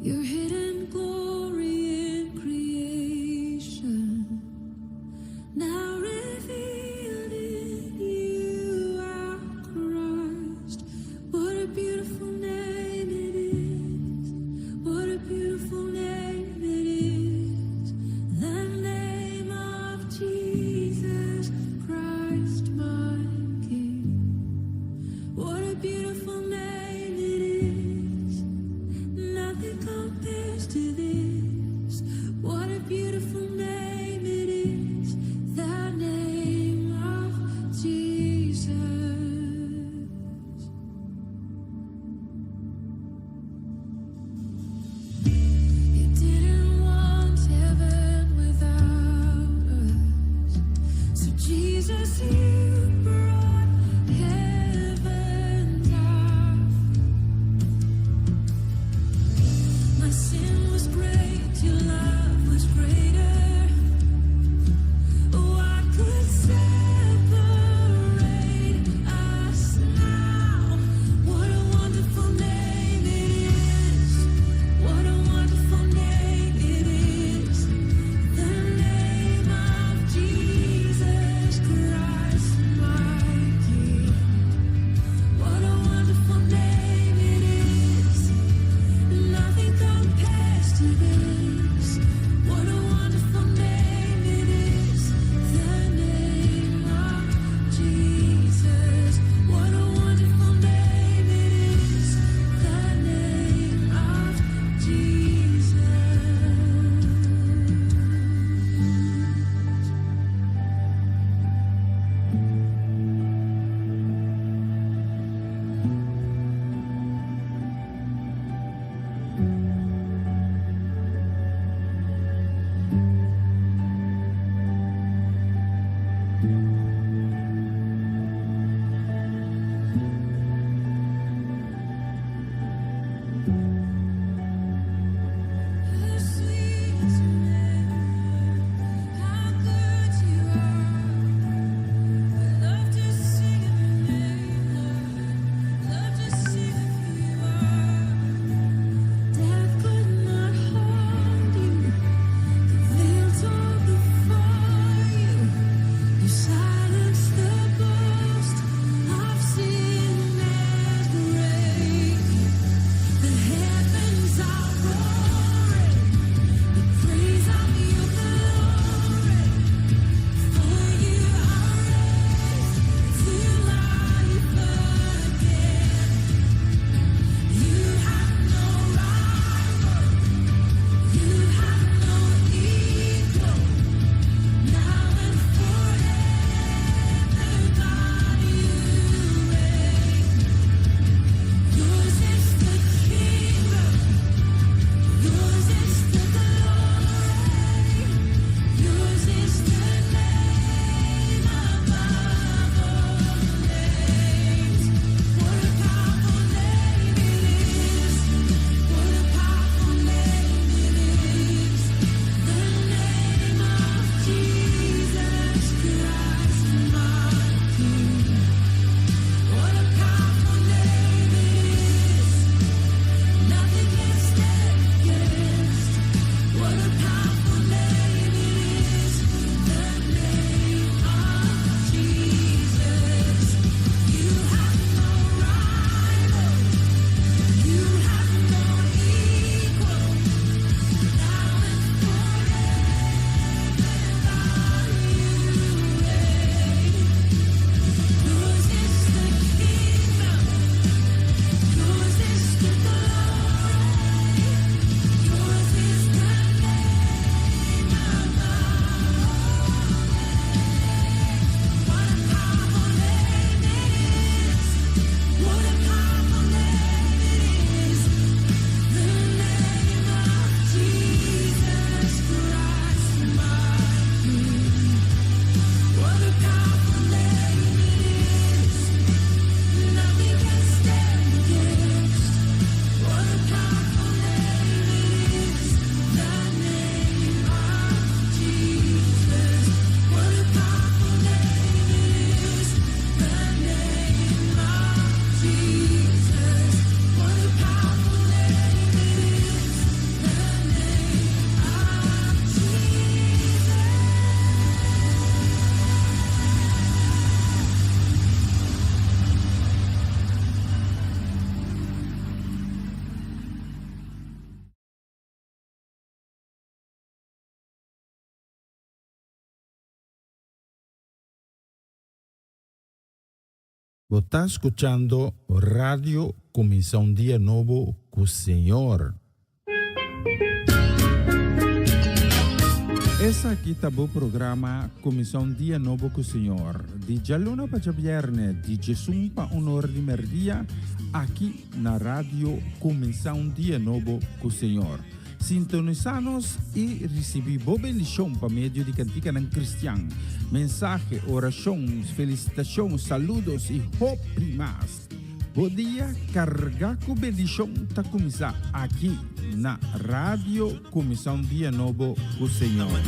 Your hidden glory in creation, now revealed in you, our Christ. What a beautiful name it is! What a beautiful name it is! The name of Jesus Christ, my King. What a beautiful name it is. Nothing compares. Bo ta skuchando Radio Kuminsá un Dia Nobo ku Señor. Esaki ta bo programa Kuminsá un Dia Nobo ku Señor, di djaluna pa djabièrnè, di djesun pa un or di mèrdia, aki na Radio Kuminsá un Dia Nobo ku Señor. Sintonisá nos i risibí bo bendishon pa medio di kantikanan kristian, mensahe, orashon, felisitashon, saludos i hopi mas. Bo dia kargá ku bendishon ta kuminsá aki na Radio Kuminsá un Dia Nobo ku Señor.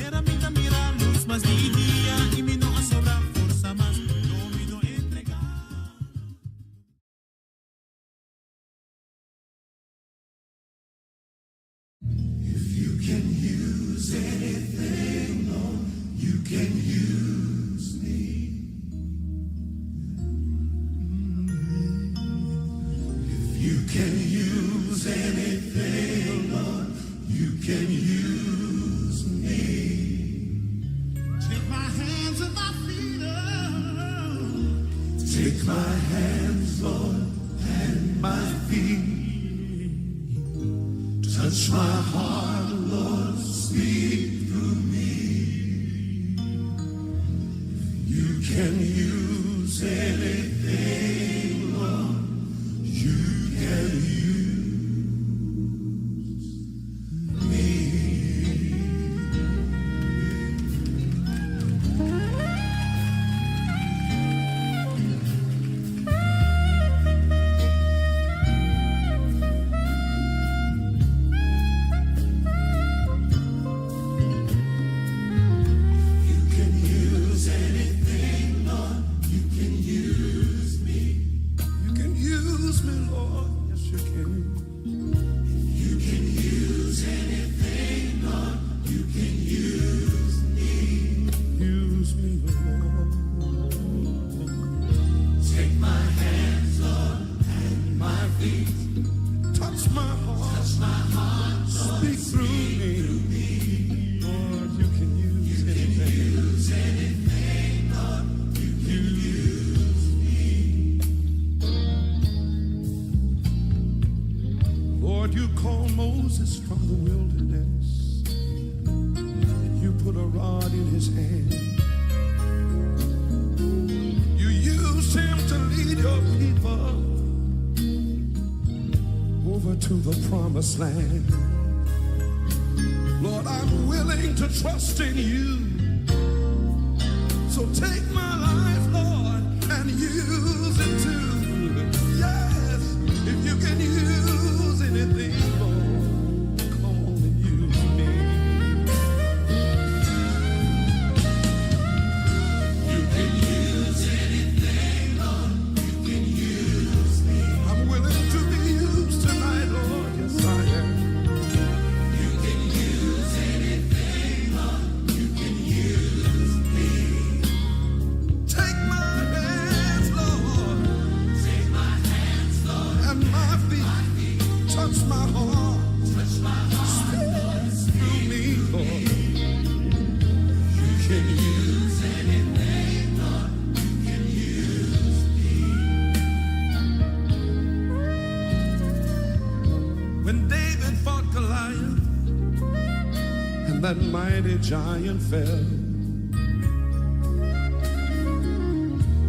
Giant fell.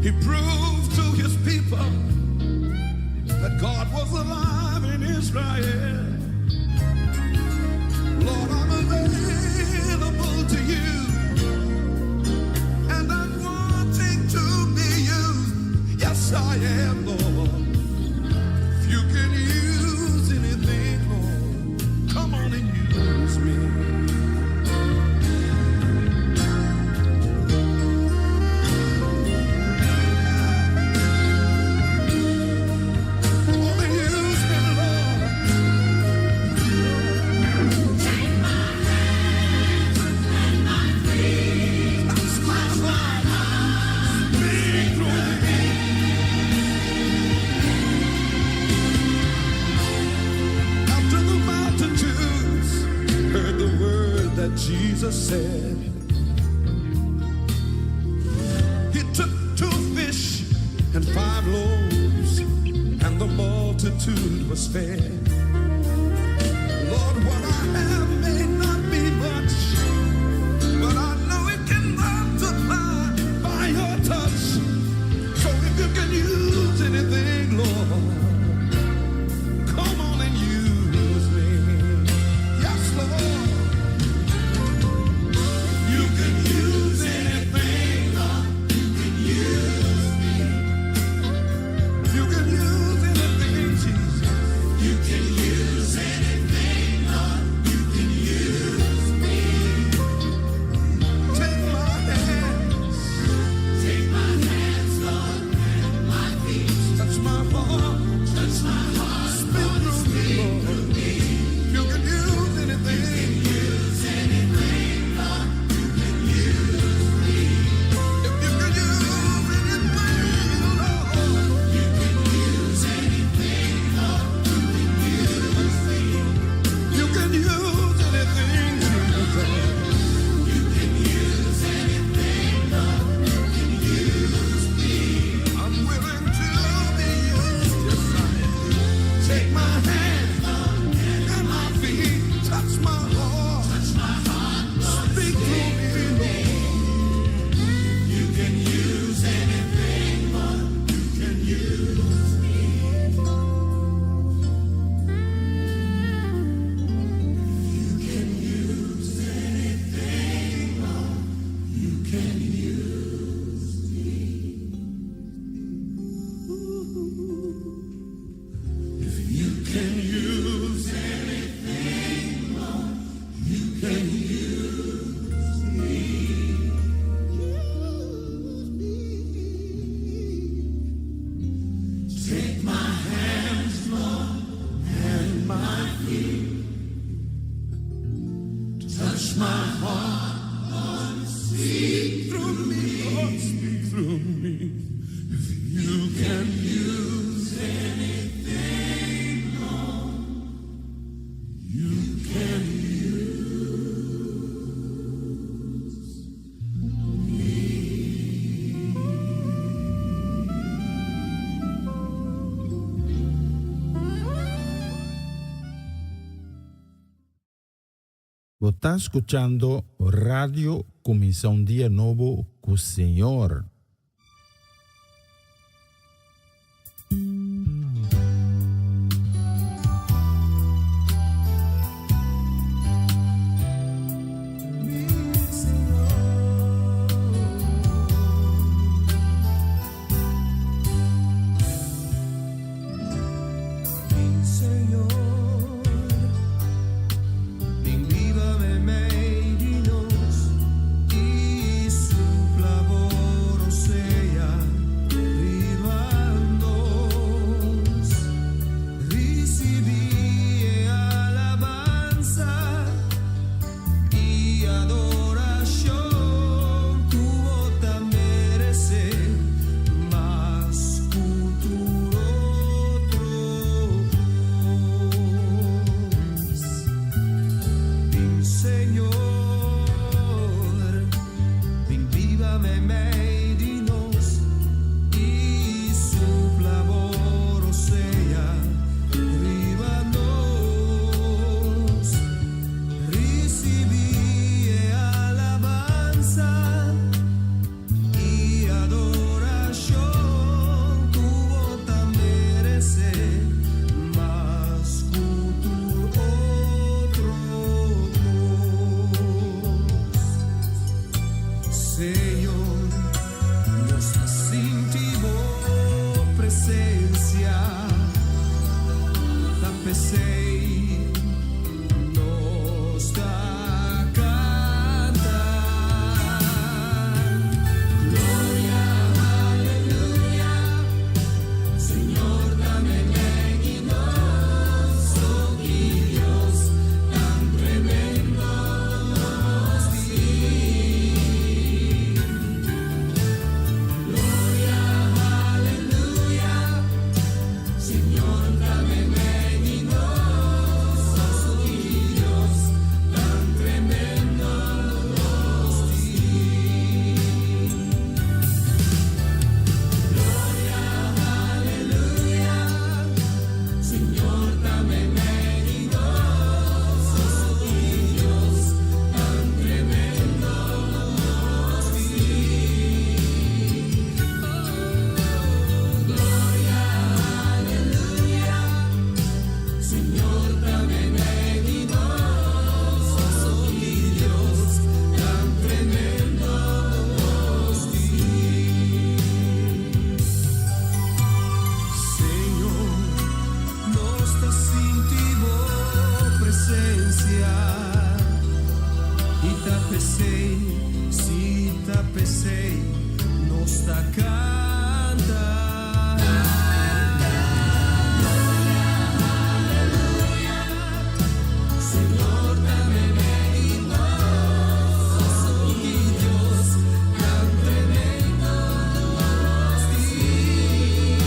He proved to his people that God was alive in Israel. Lord, I'm available to you, and I'm wanting to be used. Yes, I am, Lord. If you can use anything, Lord, come on and use me. Jesus said, He took two fish and five loaves. multitude was fed. Lord, what I have may not be much, but I know it can multiply by your touch. So if you can use anything, Lord, come on and use me. Yes, Lord. You can use anything, Lord. You can use me. You can use anything, Jesus. You can use anything, Lord. You can use me. Take my hands. Take my hands, Lord, and my feet. Touch my heart. Touch my heart. Speak through me, Lord. You can use anything. You can use anything, Lord. You can use me. If you can use anything, Lord. You can use anything, Lord. You can use me. You can use anything, Jesus. You can use anything, Lord. You can use me. I'm willing to be used. Yes, I am. Take my hand and my feet. Touch my heart. Touch my heart. Speak through me, Lord. You can use anything, Lord. You can use me. You can use anything, Lord. You can use me. If you can use anything, Lord, you can use me. Use me. Take my hands, Lord, and my feet. Touch my heart, Lord, speak through me, Lord, speak through me. If you can use anything, Lord, you can use me. Bo ta skuchando Radio Kuminsá un Dia Nobo ku Señor. Mi Señor. Mi Señor, bin biba meimei di nos i supla bo. Spesial. I ta p'esei, si ta p'esei, nos ta kanta. Aleluya, Señor ta meimei di nos, ki Dios tan tremendo nos tin.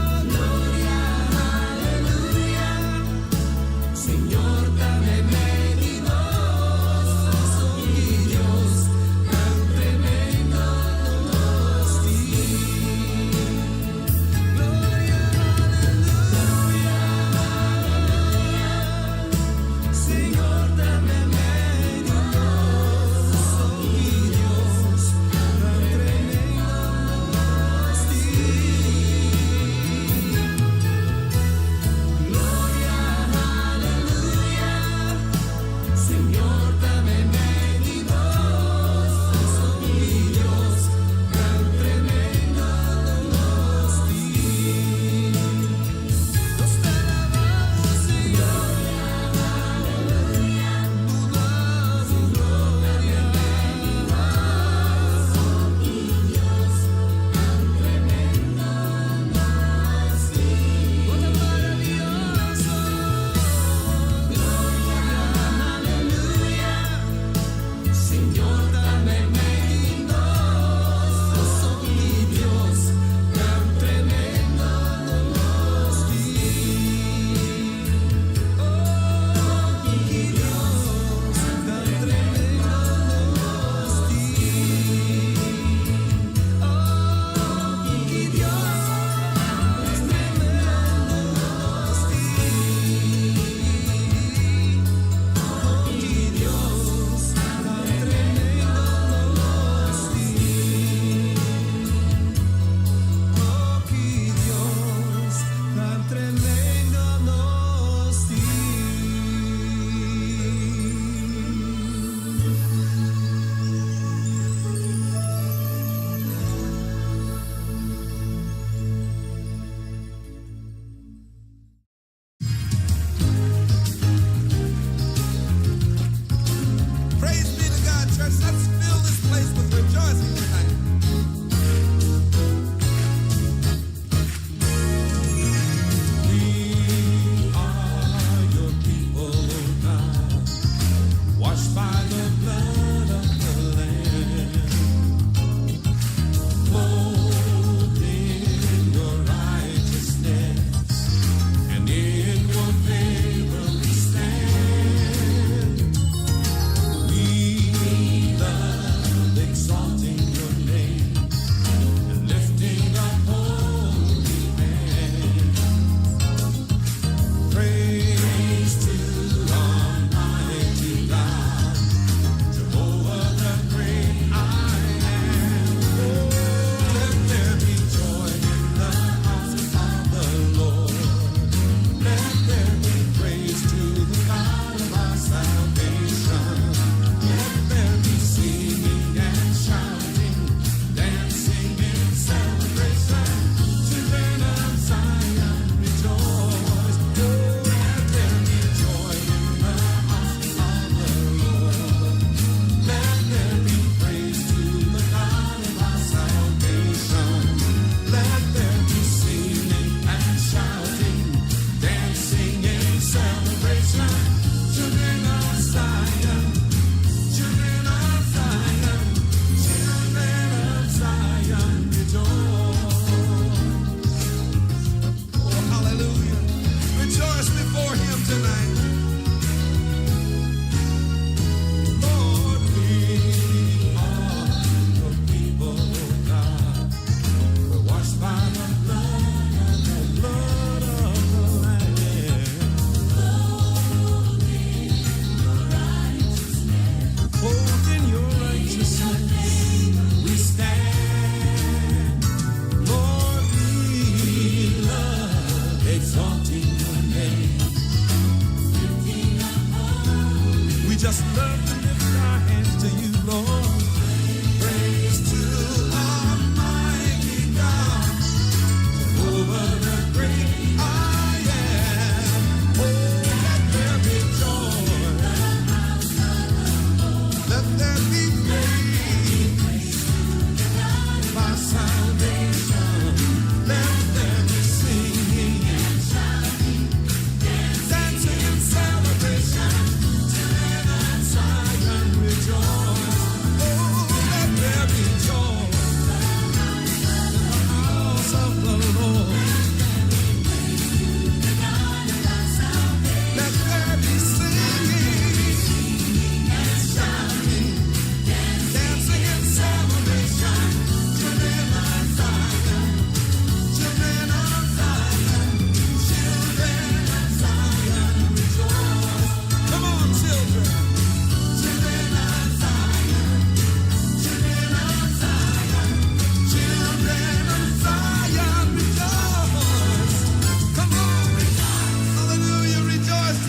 Oh, gloria, aleluya, Señor ta meimei di nos, ki Dios tan tremendo nos.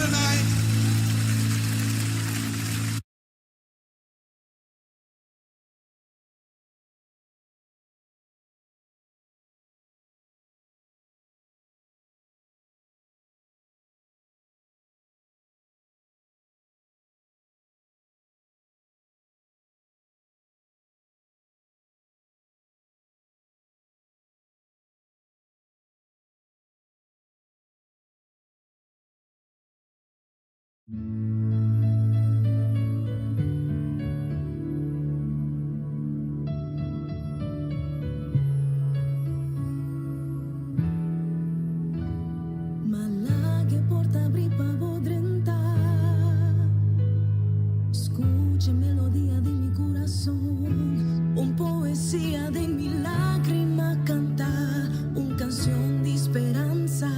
tonight. Malage porta abri pa bo drenta. Escuche melodia de mi corazón, un poesía de mi lágrima canta, un canción de esperanza,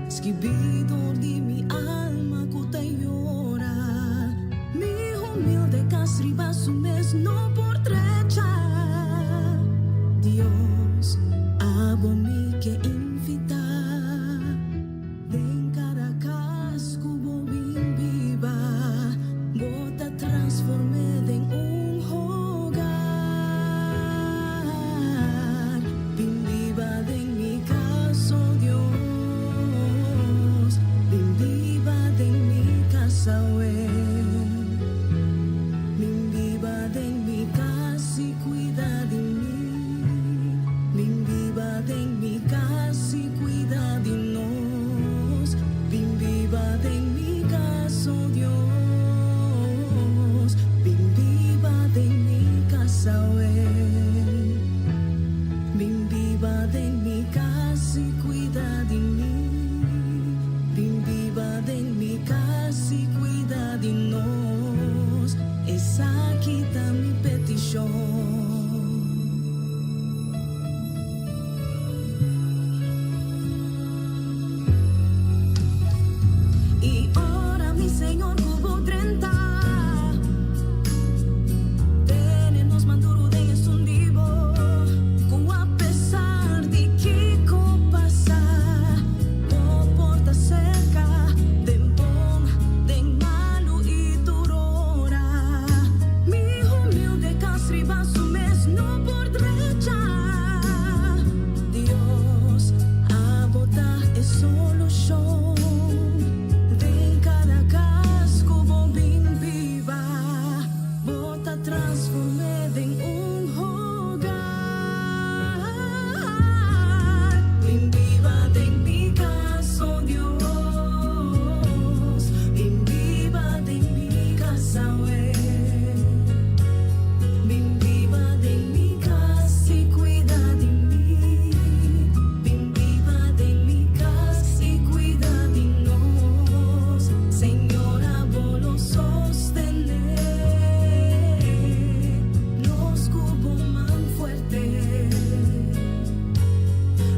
escribido de mi alma que te llora. Mi humilde casriba su mes no por trecha. Dios, abo mi que invita. Den cada casco bo bin biba, bo ta transform'é den un hogar. Bin biba den mi cas, oh Dios, bin biba den mi cas awe. Bin biba den mi cas y cuida di mi. Bin biba den mi cas y cuida di nos. Bin biba den mi cas, oh Dios. Bin biba den mi cas awe. Bin biba den mi cas y cuida di mi. Bin biba den mi cas y cuida di nos. Esaki ta mi peticion. Y ora mi Señor cu bo drenta. Tene nos man duro den esun di bo. Cu a pesar di kico pasa, bo por ta cerca, den bon, den malo y tur ora. Mi humilde cas riba su mes no por drecha. Dios, abo ta e solucion. Den cada cas cu bo bin biba, bo ta transform'é den un hogar. Bin biba den mi cas, oh Dios. Bin biba den mi cas awe. Bin biba den mi cas y cuida di mi. Bin biba den mi cas y cuida di nos. Señor, abo lo sostene. Nos cu bo man fuerte.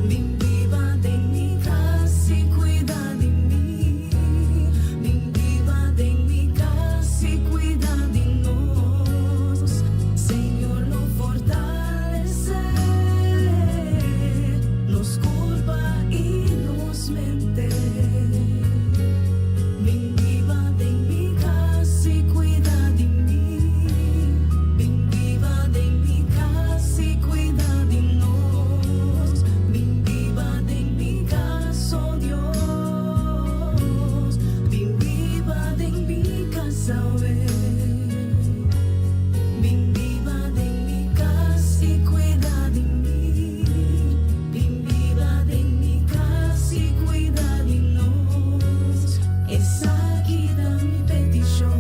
Bin biba den mi cas y cuida di mi. Bin biba den mi cas y cuida di nos. Señor, lo fortalece. Nos curpa y nos mente. Bin biba den mi cas y cuida di mi. Bin biba den mi cas y cuida di nos. Bin biba den mi cas, oh Dios. Bin biba den mi cas awe. Bin biba den mi cas y cuida di mi. Bin biba den mi cas y cuida di nos. Esaki ta mi peticion.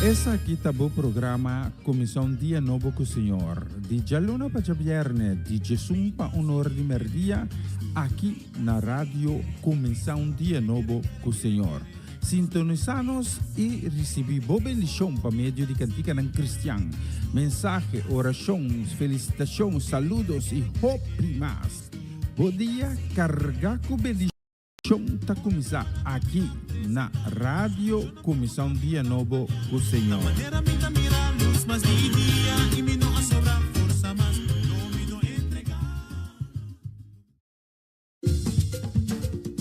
Esaki ta bo programa Kuminsá un Dia Nobo ku Señor, di djaluna pa djabièrnè, di djesun pa un or di mèrdia, aki na Radio Kuminsá un Dia Nobo ku Señor. Sintonisá nos i risibí bo bendishon pa medio di kantikanan kristian, mensahe, orashon, felisitashon, saludos i hopi mas. Bo dia kargá ku bendishon ta kuminsá aki na Radio Kuminsá un Dia Nobo ku Señor.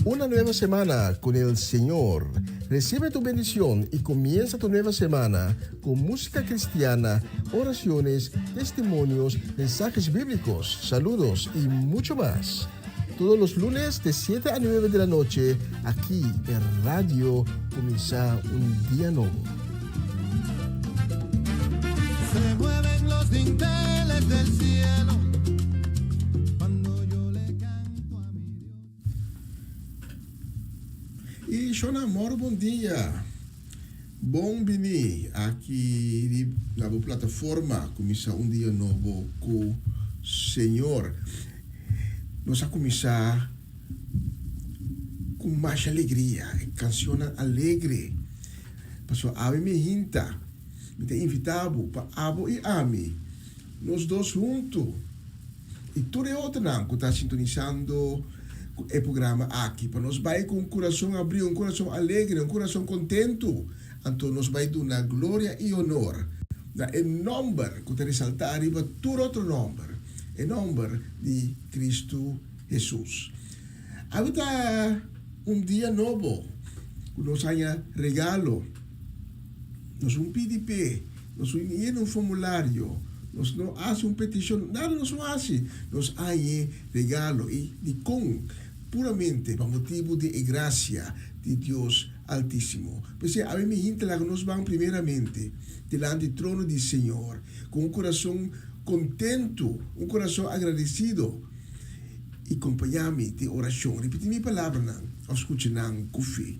Una nueva semana con el Señor. Recibe tu bendición y comienza tu nueva semana con música cristiana, oraciones, testimonios, mensajes bíblicos, saludos y mucho más. Todos los lunes de 7 a 9 de la noche, aquí en Radio Comienza un Día Nuevo. Se mueven los dinteles del cielo cuando yo le canto a mi Dios. Y Shona Amor, bon dia. Bon bini aki na bo plataforma Cuminsa un Dia Nobo cu Señor. Nos a cuminsa cu masha alegria, e cancionnan alegre. Pasobra awe mi hinta, mi ta invita bo pa abo y ami, nos dos hunto, y tur e otronan cu ta sintonisando cu e programa aki, pa nos bay cu un curason abri, un curason alegre, un curason contento, anto nos bay duna gloria y honor na e nomber cu ta resalta riba tur otro nomber, e nomber di Cristo Hesus. Awe ta un dia nobo cu nos haña regalo. Nos un pidi p'e, nos un yena un formulario, nos no haci un peticion, nada nos no haci. Nos hañ'e regalo y dicon? Puramente pa motibu di e gracia di Dios Altisimo. P'esei awe mi hinte laga nos ban primeramente dilanti trono di Señor cu un curason contento, un curason agradecido. Y compañá mi den oracion. Ripití mi palabranan of scucha nan cu fe.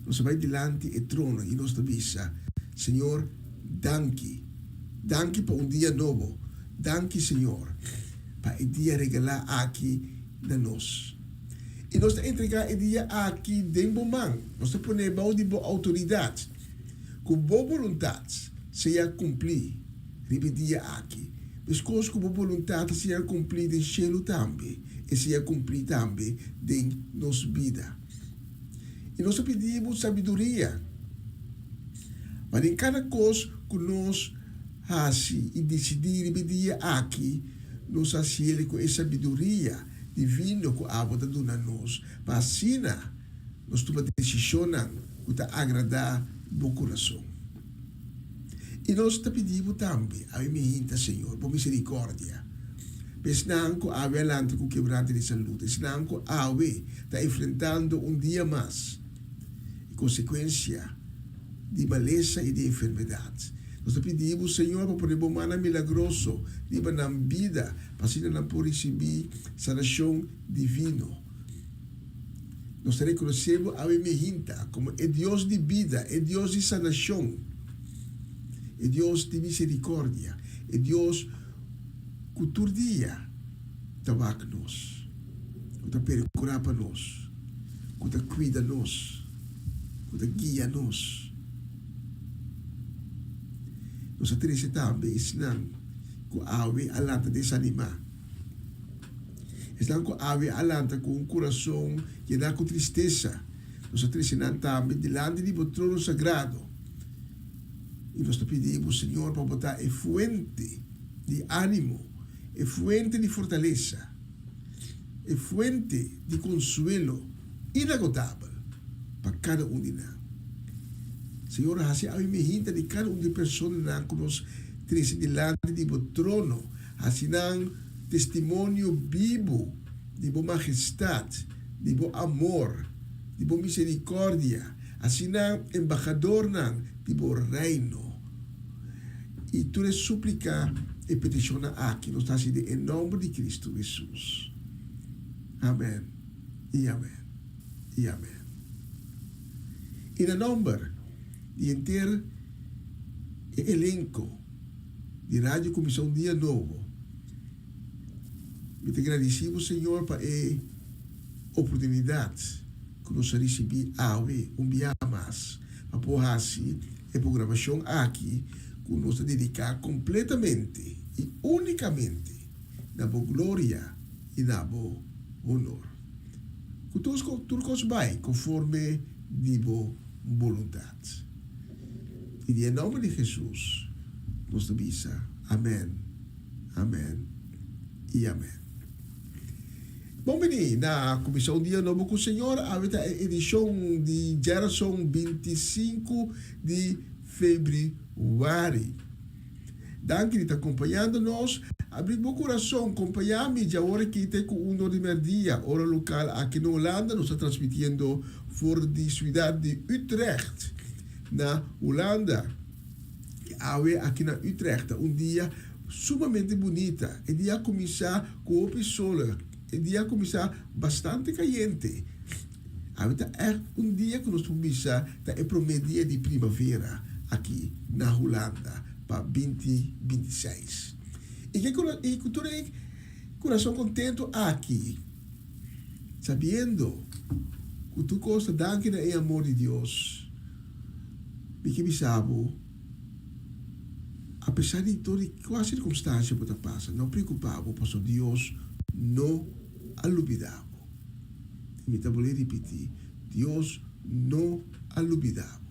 Nos a bai dilanti e trono i nos ta bisa, Señor, danki. Danki pa un dia nobo. Danki, Señor, pa e dia regalá aki na nos. I nos ta entregá e dia aki den Bo man. Nos ta pon'é bou di Bo outoridat. Ku Bo boluntat sea kumplí riba e dia aki, meskos ku Bo boluntat a sea kumplí den shelu tambe, e sea kumplí tambe den nos bida. I nos ta pidi bo sabiduria pa den kada kos ku nos hasi i disidí riba e dia aki, nos hasiel ku e sabiduria divino ku abo ta duna nos, pa asina nos tuma desishonnan ku ta agradá bo kurason. I nos ta pidi bo tambe, awe mi hinta, Señor, bo miserikòrdia pa esnan ku awe a lanta ku kebrante di salud, esnan ku awe ta enfrentando un dia mas e konsekuensia di malesa i di enfermedat. Nos ta pidi bo, Señor, pa pone bo mannan milagroso riba nan bida, pa asina nan por risibí sanashon divino. Nos ta rekonosé bo awe mi hinta komo e Dios di bida, e Dios di sanashon, e Dios di miserikòrdia, e Dios ku tur dia ta wak nos, ku ta perkurá pa nos, ku ta kuida nos, ku ta guia nos. Nos a trese tambe esnan ku awe a lanta desanimá. Esnan ku awe a lanta ku un kurason yená ku tristesa, nos a trese nan tambe dilanti di bo trono sagrado, i nos ta pidi bo, Señor, pa bo ta e fuente di ánimo, e fuente di fortalesa, e fuente di konsuelo inagotabel pa kada un di nan. Señor, hasi awe mihinta di kada un di e personanan ku nos trese dilanti di bo trono, hasi nan testimonio bibu di bo majestat, di bo amor, di bo misericordia, asina embahadornan di bo reino. I tur e suplica i peticionnan aki nos ta haci den e nomber di Cristo Jesus. Amen i amen i amen. I na nomber di henter. e elenko di Radio Kuminsá un Dia Nobo. Mi ta gradisí bo, Señor, pa e oportunidat ku nos a risibí awe un bia mas pa por hasi e programashon aki ku nos ta dediká kompletamente i únikamente na bo gloria i na bo honor. Ku tur kos bai konforme di bo boluntat. I di e nòmber di Hesus nos ta bisa, Amèn, amèn i amèn. Bon bini na Kuminsá un Dia Nobo ku Señor. Awe ta e edishon di djerason 25 di febrüari. Danki di ta kompañando nos. Abri bo kurason, kompañá mi djawor aki te ku un dor di mèrdia, ora lokal aki na Hulanda. Nos ta transmitiendo for di siudat di Utrecht na Hulanda. I awe aki na Utrecht ta un dia sumamente bunita. E dia a kuminsá ku hopi sol. E dia a kuminsá bastante kayente. Awe ta ègt un dia ku nos por bisa ta e promé dia di primavera aki na Hulanda pa 2026. I ke i ku tur e kurason kontentu aki, sabiendo ku tur kos ta danki na e amor di Dios, mi ke bisa bo, apesar di tur di kua sirkunstansia bo ta pasa, no preokupá bo, pasobra Dios no a lubidá bo. I mi ta bolbe ripití, Dios no a lubidá bo.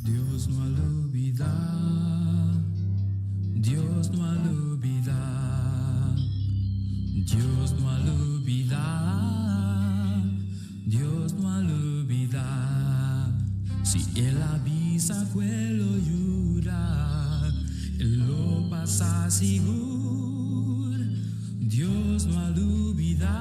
Dios no a lubidá, Dios no a lubidá, Dios no a lubidá, Dios no a lubidá. Si El a bisa ku E lo yuda, E lo pasa sigur. Dios no a lubidá,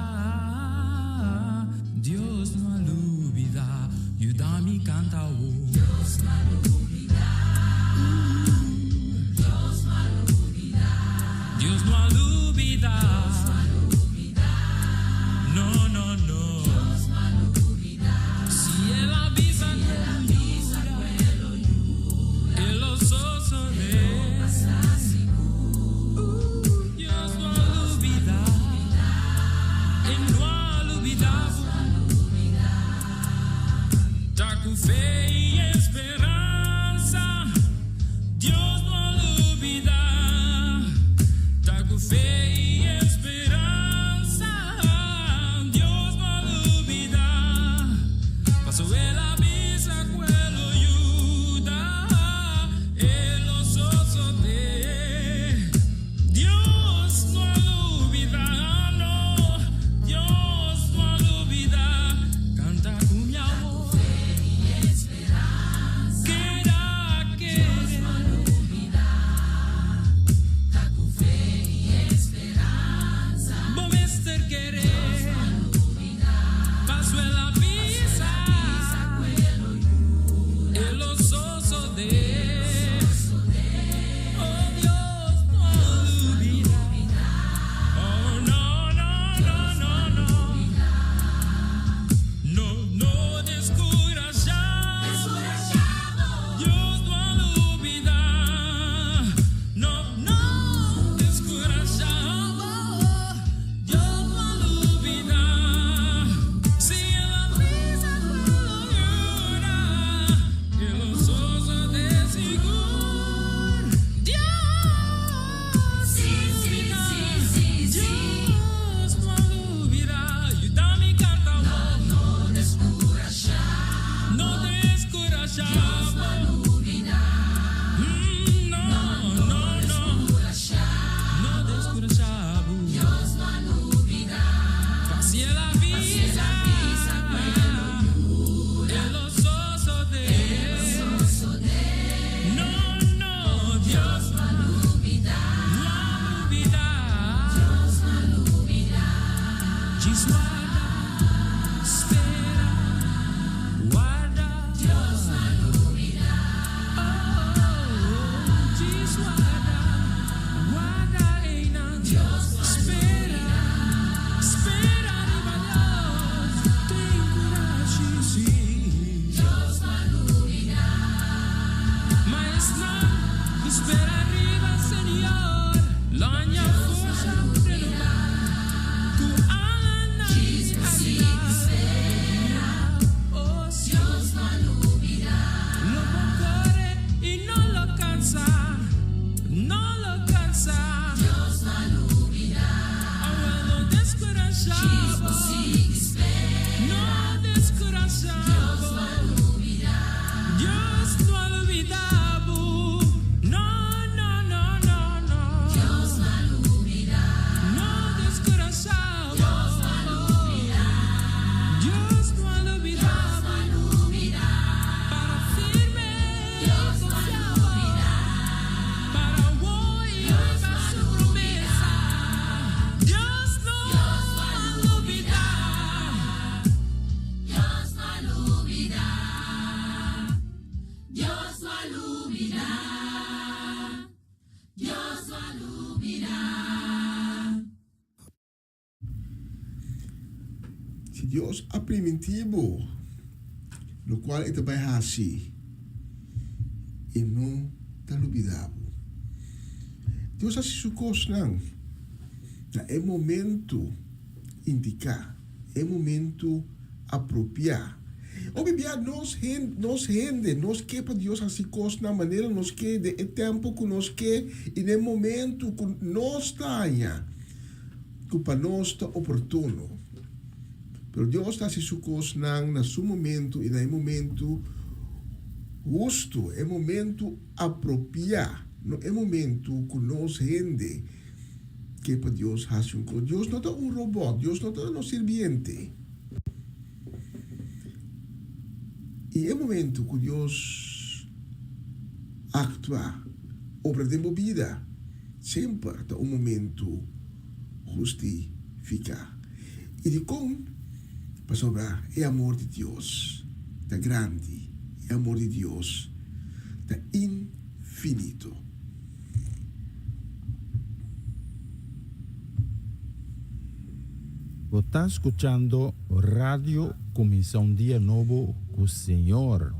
Dios no a lubidá, yuda mi kanta awor. Dios no a lubidá, Dios no a lubidá. Dios no a lubidá. Dios no a lubidá. No, no, no. Dios no a lubidá. Si El a bisa Si El a bisa ku E lo yuda, E lo sosodé. E lo pasa sigur. Dios no a lubidá. E no a lubidá. Dios no a lubidá. Ta ku fe i esperansa. Spera riba Señor, lo haña forsa renobá, ku alanan di águila. Oh, Dios, lo bo kore i no lo kansa, no lo kansa. Awel no deskurashá bo, no deskurashá bo. Dios no a lubidá bo. No, no, no, no, no. No deskurashá bo. Dios no a lubidá bo. Para firme, konfia bo. Para hoy riba su promesa. Dios no a lubidá. Dios no a lubidá. Dios no a lubidá. Dios no a lubidá. Si Dios a primintí bo, lokual e ta bai hasi, e no ta lubidá bo. Dios hasi su kosnan na e momentu indiká, e momentu apropiá. Hopi bia nos nos hende, nos ke pa Dios hasi kosnan manera nos ke, den e tempu ku nos ke i den e momentu ku nos ta haña ku pa nos ta oportuno. Pero Dios ta hasi su kosnan na su momentu i na e momentu hustu, e momentu apropiá, no e momentu ku nos hende ke pa Dios hasi un kos. Dios no ta un robòt, Dios no ta nos sirbiente. I e momentu ku Dios aktua, obra den bo bida, semper ta un momentu hustifiká. I dikon? Pasobra e amor di Dios ta grandi, e amor di Dios ta infinito. Bo ta skuchando Radio Kuminsá un Dia Nobo ku Señor.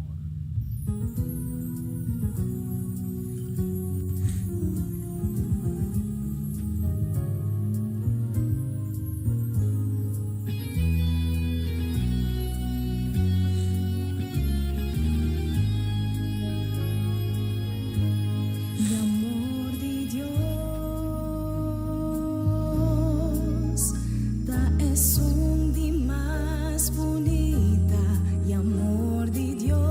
E amor di Dios ta esun di mas bunita. E amor di Dios.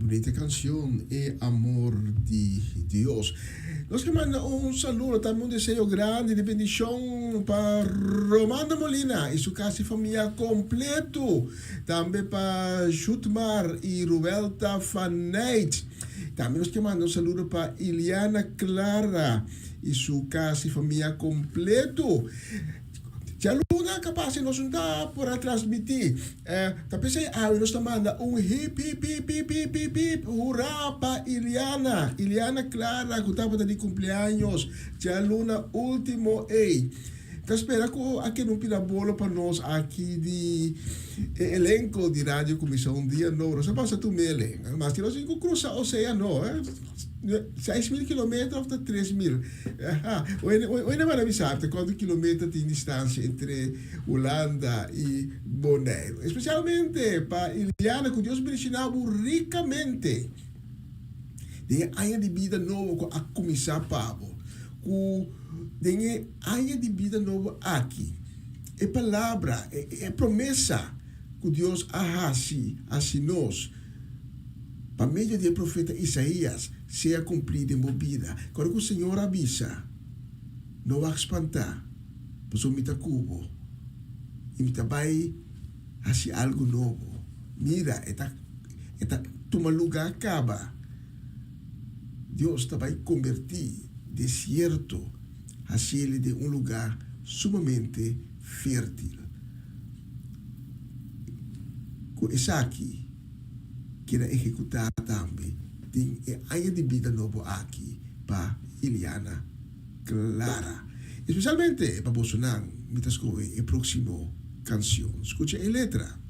Bunita cancion E Amor di Dios. Nos ke manda un saludo tambe un deseo grandi di bendicion pa Romando Molina y su casa y famia completo. Tambe pa Jutmar y Ruelta van Nijt. Tambe nos ke manda un saludo pa Iliana Clara y su casa y famia completo. Djaluna capaz nos no ta por a transmiti. Ta p'esei awe nos ta manda un hip hip hip hip hip hip hip hurá pa Iliana, Iliana Clara ku tabata di kumpleaños djaluna último ei. Ta spera ku a keda un pida bolo pa nos aki di e elenko di Radio Kuminsá un Dia Nobo. Nos a pasa tur mele. Maske nos tin ku krusa oseano, 6000 kilometer òf ta 3000? Hoy na manda bisa te cuanto kilometer tin distancia entre Hulanda y Boneiru. Especialmente pa Iliana cu Dios bendiciona bo ricamente den e aña di bida nobo cu a cuminsa pa bo. Cu den e aña di bida nobo aki e palabra, e promesa cu Dios a haci haci nos pa medio di e profeta Isaías sea cumplí den bo bida. Ora cu Señor a bisa, No wak spantá, pasobra mi ta cu bo, i mi ta bai haci algu nobo. Mira, e ta, e ta tuma lugá caba. Dios ta bai combertí desierto haciele den un lugá sumamente fértil. Cu esaki keda ehekutá tambe den e aña di bida nobo aki pa Iliana Clara. Espesialmente pa bosonan mi ta skohe e próksimo kansion. Skucha e letra.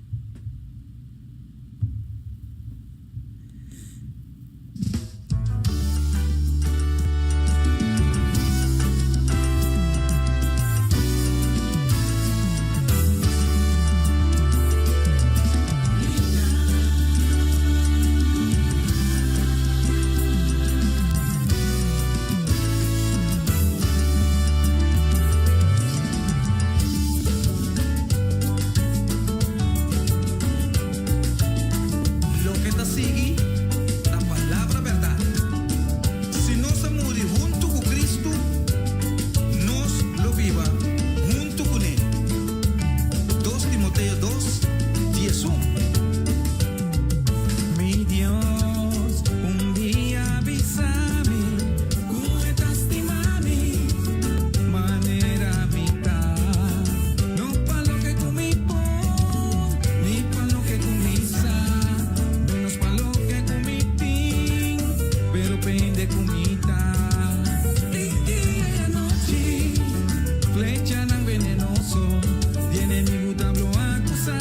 Loke ta sigui ta palabra bèrdat. Si nos a muri huntu ku Kristu, nos lo biba huntu kuné. Dos Timoteo dos, diesun. Mi Dios, un dia bisa mi ku e ta stima mi manera mi ta. No pa loke ku mi por, ni pa loke ku mi sa, menos pa loke ku mi tin, pero pende ku mi ta. Di dia i anochi, flechanan venenoso di enemigu ta blo akusá.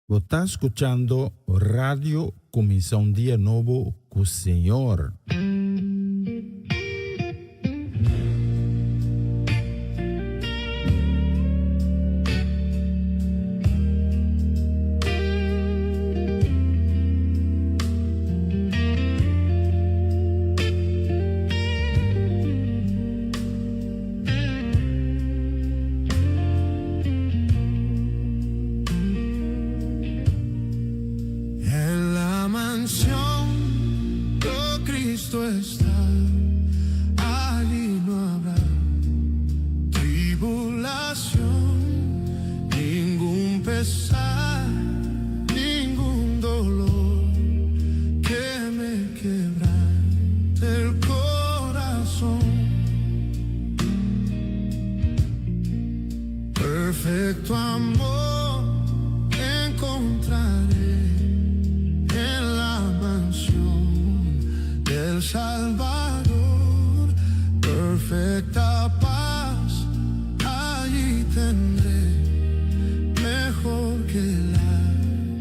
Bo ta skuchando Radio Kuminsá un Dia Nobo ku Señor. En la mansión do Cristo está, allí no habrá tribulación, ningún pesar, ningún dolor que me quebrante el corazón. Perfecto amor encontraré en la mansión del Salvador. Perfecta paz allí tendré, mejor que la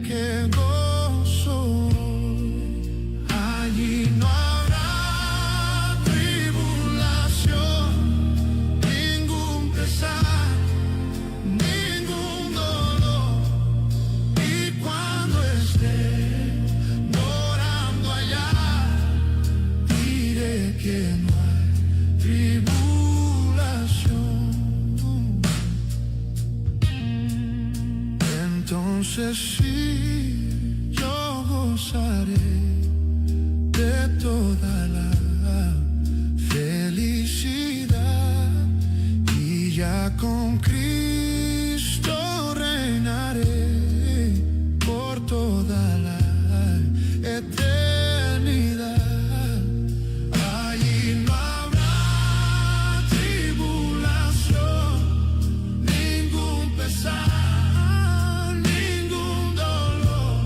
que gozo hoy. Allí no habrá tribulación, ningún pesar, ningún dolor. Y cuando esté morando allá, diré que no hay tribulación. Entonces sí, yo gozaré de toda la felicidad y ya con Cristo reinaré por toda la eternidad. Allí no habrá tribulación, ningún pesar, ningún dolor.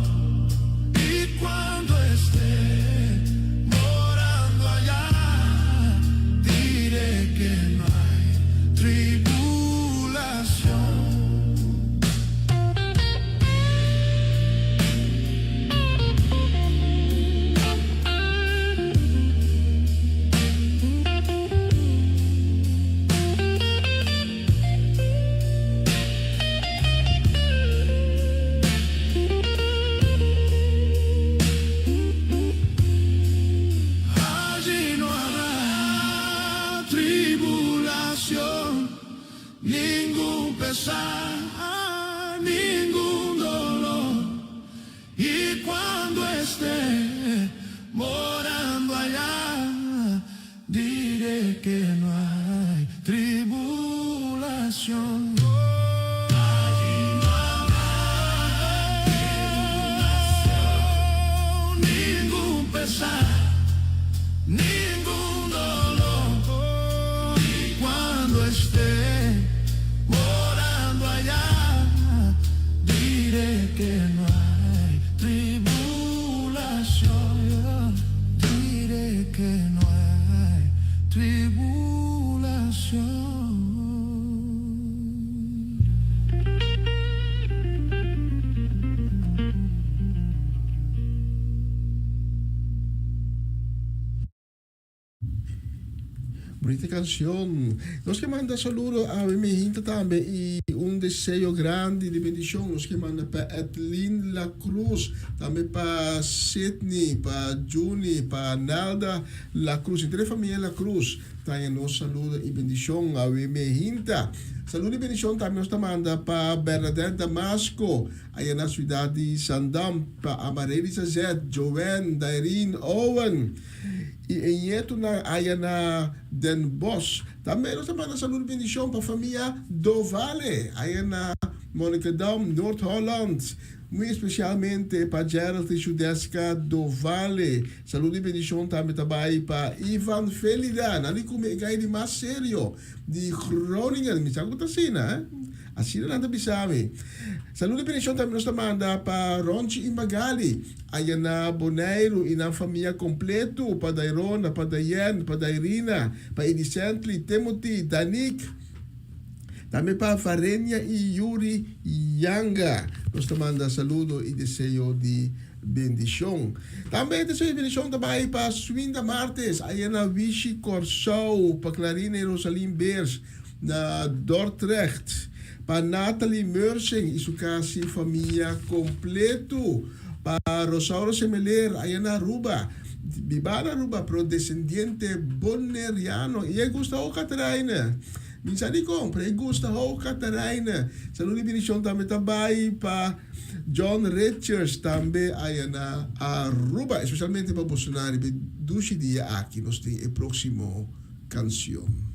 Y cuando esté morando allá, diré que no hay tribulación. Allí no habrá tribulación, ningún pesar, ningún dolor. Y cuando esté morando allá, diré que no hay tribulación. Allí no habrá tribulación, ningún pesar, ningún dolor. Y cuando esté morando allá, diré que no hay tribulación. Diré que no hay tribulación. Bonita canción. Nos ke manda saludo a mi hinta tambe y un deseo grandi di bendicion. Nos ke manda pa Edlin La Cruz, tambe pa Sidney, pa Juni, pa Nalda La Cruz. Entre familia La Cruz taña nos saludo y bendicion a mi hinta. Saludo y bendicion tambe nos ta manda pa Bernadette Damasco, aya na ciudad di Zandam, pa Amareli Sazet, Joanne, Dairine, Owen. I e ñetunan aya na Den Bosch. Tambe nos ta manda salud bendicion pa famia Dovale aya na Monnikendam, Noord-Holland. Muy especialmente pa Gerald i Judeska Dovale. Salud i bendicion tambe ta bai pa Ivan Felida. Nan di cume e gai di mas serio di Groningen. Mi sa cu ta asina, eh? Asina nan ta bisa mi. Salud i bendicion tambe nos ta manda pa Ronchi i Magali. Aya na Boneiru i nan famia kompletu, pa Dairona, pa Dayen, pa Dairina, pa Edicently, Timothy, Danik. Tambe pa Varenia i Yuri Yanga nos ta manda saludo i deseo di bendishon. Tambe deseo di bendishon ta bai pa Swinda Martes aya na Wishi Kòrsou, pa Clarina i Rosalin Beers na Dordrecht, pa Nathalie Meursing i su kasi famia kompleto, pa Rosauro Semeler aya na Aruba, bibá na Aruba pero desendiente Boneriano i e gusta hopi Catharijne. Mi sa dikon, pero e gusta hou Catharijne. Salud i bendishon tambe ta bai pa John Richards tambe aya na Aruba. Especialmente pa bosonan riba e dushi dia aki. Nos tin e proximo cancion.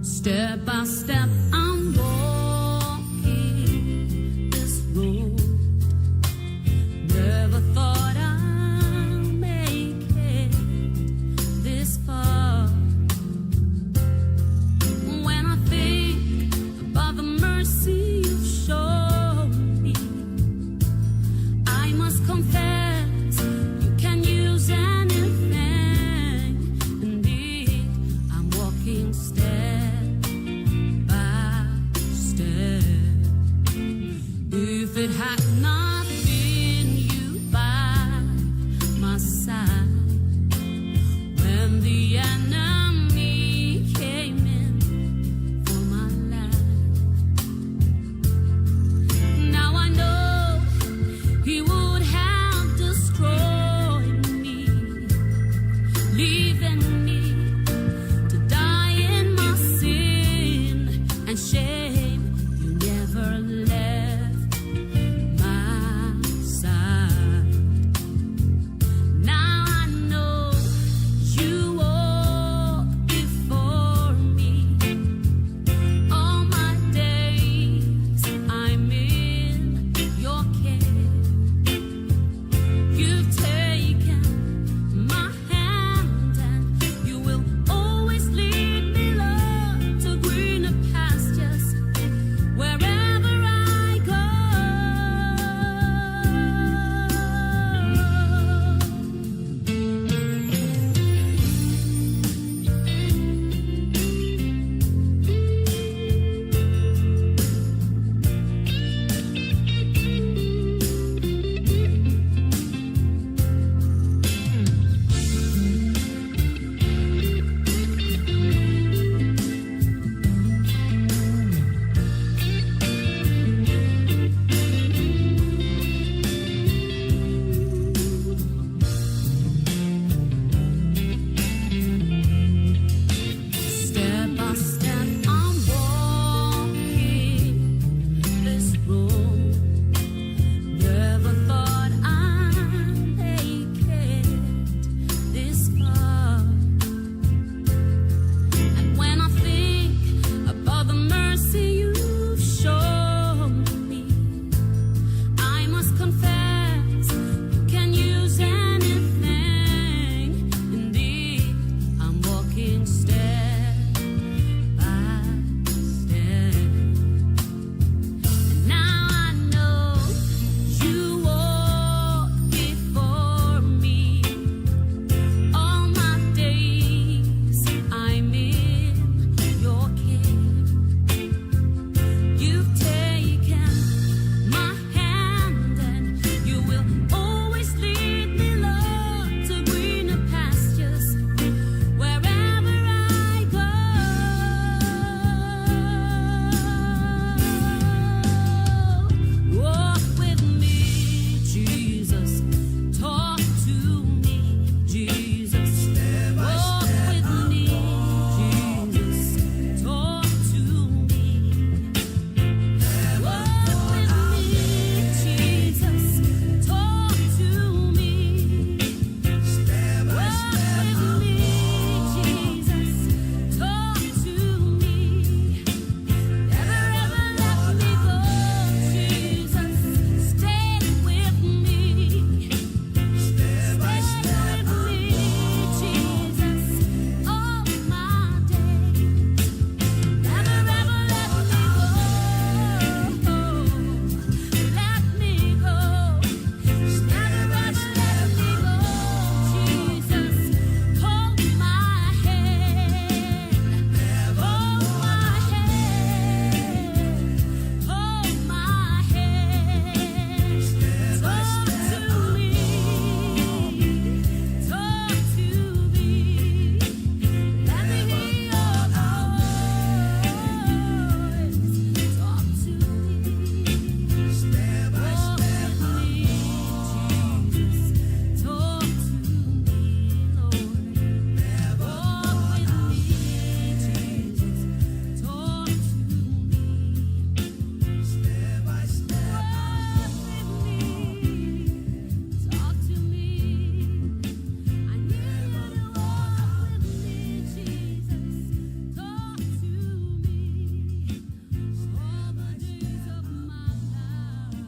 Step by step I'm walking this road. Never thought I'd make it this far. When I think about the mercy you've shown me, I must confess. walking step by step. If it had not been you by my side when the enemy came in for my life. Now I know he would have destroyed me, leaving me to die in my sin and shame. You never left my side. Now I know you walk before me. All my days I'm in your care. You've taken my hand and you will always lead me, Lord, to greener pastures wherever I go. Step by step, I'm walking this road. Never thought I'd make it this far. And when I think about the mercy you've shown me, I must confess you can use anything. Indeed, I'm walking step by step. And now I know you walk before me. All my days I'm in your care. You've taken my hand and you will always lead me, Lord, to greener pastures wherever I go. Walk with me, Jesus. Talk to me, Jesus. Walk with me, Jesus. Talk to me. Walk with me, Jesus. Talk to me. Walk with me, Jesus. Talk to me. Never ever let me go, Jesus. Stay with me. Stay with me, Jesus. All my days. Never ever let me go. Let me go. Never ever let me go, Jesus. Hold my hand. Hold my hand. Hold my hand. Talk to me. Talk to me. Let me hear your voice. Talk to me. Walk with me, Jesus. Talk to me, Lord. Walk with me, Jesus. Talk to me. Walk with me. Talk to me. I need you to walk with me, Jesus. Talk to me. All the days of my life.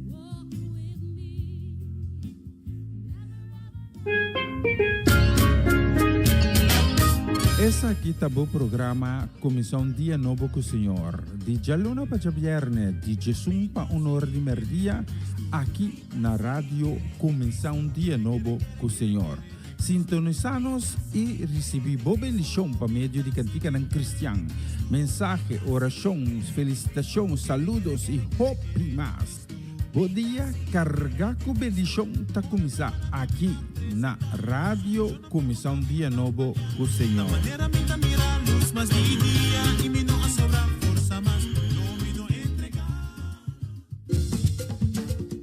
Walk with me. Never Esaki ta bo programa Kuminsá un Dia Nobo ku Señor. Di djaluna pa djabièrnè, di 11 pa 1 or di mèrdia, aki na radio Kuminsá un Dia Nobo ku Señor. Sintonisá nos i risibí bo bendishon pa medio di kantikanan kristian, mensahe, orashon, felisitashon, saludos i hopi mas. Bo dia kargá ku bendishon ta kuminsá aki na Radio Kuminsá un Dia Nobo ku Señor.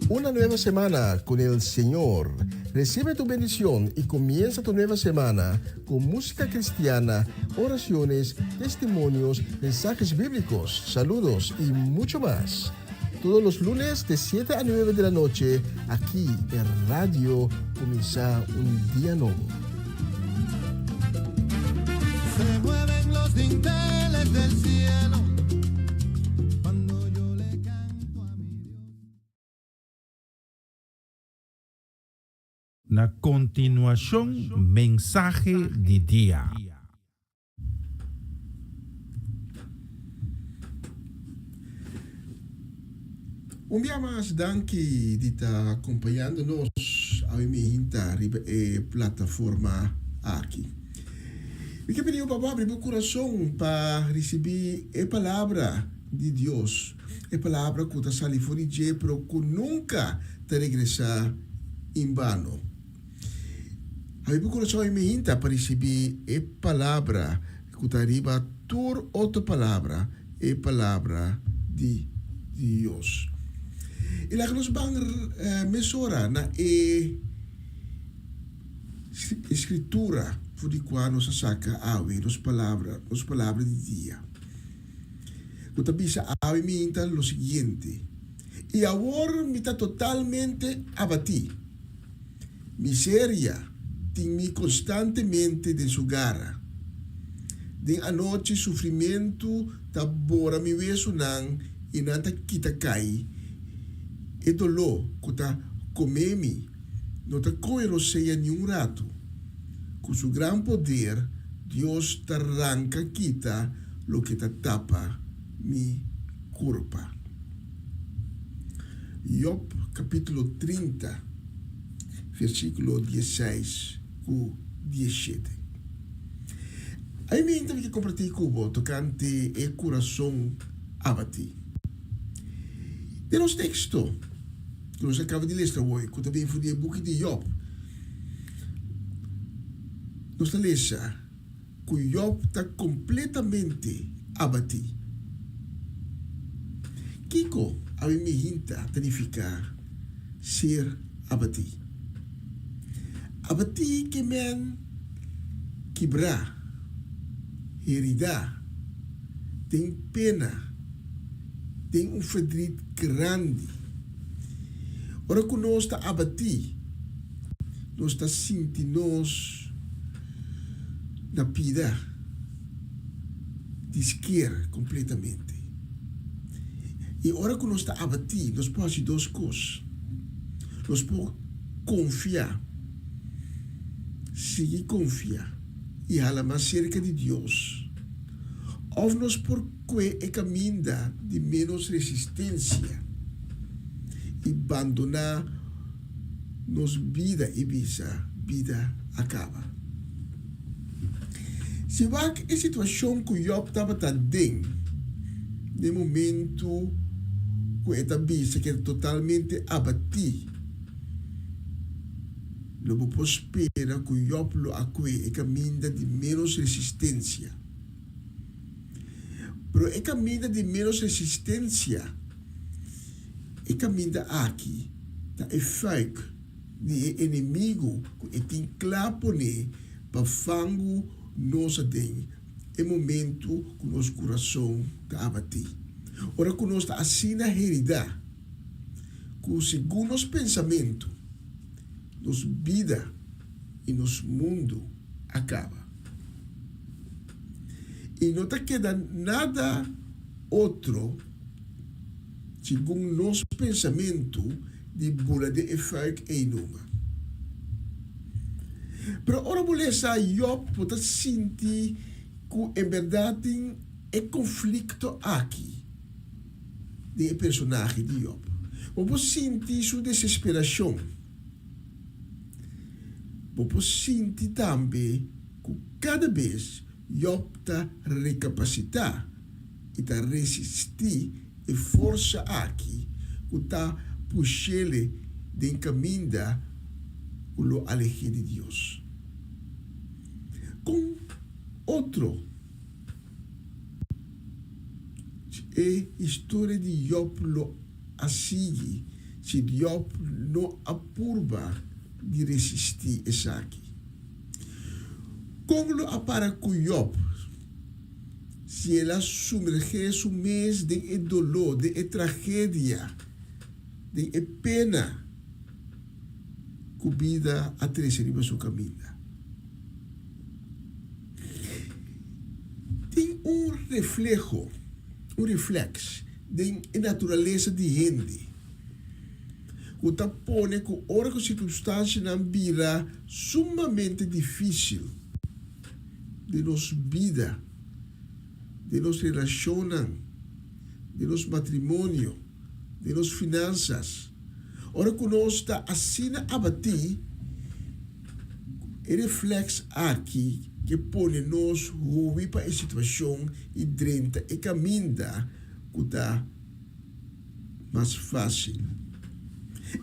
Una nueva semana con el Señor. Recibe tu bendición y comienza tu nueva semana con música cristiana, oraciones, testimonios, mensajes bíblicos, saludos y mucho más. Todos los lunes de 7 a 9 de la noche, aquí en Radio Comienza un Día Nuevo. Se mueven los dinteles del cielo cuando yo le canto a mi Dios. Na kontinuashon mensahe di dia. Un bia mas danki di ta acompañando nos awe mi hinta riba e plataforma aki. Mi ke pidi bo pa bo abri bo kurason pa risibí e palabra di Dios, e palabra ku ta sali for di dje pero ku nunka ta regresá en bano. Habri bo kurason i mi hinta pa risibí e palabra ku ta riba tur otro palabra, e palabra di Dios. I laga nos ban mesora na e skritura for di kua nos a saka awe nos palabra, nos palabra di dia, ku ta bisa awe mi hinta lo siguiente, I awor mi ta totalmente abatí. Miseria tin mi konstantemente den su gara. Den anochi sufrimentu ta bora mi wesunan i nan ta kita kai. E doló ku ta kome mi no ta kohe rosea niun ratu. Ku su gran poder Dios ta ranka kita loke ta tapa mi kurpa. Job kapítulo 30, versíkulo diesseis ku diesshete. Ai mi ta ke kompartí ku bo tokante e kurason abatí. Den nos teksto ku nos a kaba di lesa awor, ku ta bin for di e buki di Job, nos ta lesa ku Job ta kompletamente abatí. Kiko awe mi hinta ta nifiká ser abatí? Abatí ke men kibrá, heridá, den pena, den un ferdrit grandi. Ora ku nos ta abatí, nos ta sinti nos na pida di sker kompletamente. I ora ku nos ta abatí, nos por hasi dos kos. Nos por konfia, sigui konfia i hala mas serka di Dios. Òf nos por kue e kaminda di ménos resistensia i bandoná nos bida i bisa, Bida a kaba. Si wak e situashon ku Yòb tabata den den momentu ku e ta bisa ku e ta totalmente abatí, lo bo por spera ku Yòb lo a kue e kaminda di ménos resistensia. Pero e kaminda di ménos resistensia, e kaminda aki ta e fuik di e enemigu ku e tin kla poné pa fangu nos aden e momentu ku nos kurason ta abatí. Ora ku nos ta asina heridá ku segun nos pensamentu, nos bida i nos mundu a kaba. I no ta keda nada otro segun nos pensamentu di bula den e fuik ei numa. Pero ora bo lesa Job bo ta sinti ku en bèrdat tin e konflikto aki den e personahe di Job. Bo por sinti su desesperashon. Bo por sinti tambe ku kada bes Jòb ta rekapasitá i ta resistí e forsa aki ku ta push'ele den kaminda ku lo aleh'é di Dios. Kon otro e historia di Jòb lo a sigui si Jòb no a purba di resistí esaki? Kon lo a para ku Jòb si el a sumergé su mes den e doló, den e tragedia, den e pena ku bida a trese riba su kaminda? Tin un refleho, un reflèks, den e naturalesa di hende ku ta pone ku ora ku sirkunstansianan bira sumamente difísil den nos bida, den nos relashonnan, den nos matrimonio, den nos finansas, ora ku nos ta asina abatí, e reflèks aki ke pone nos hui pa e situashon i drenta e kaminda ku ta mas fásil.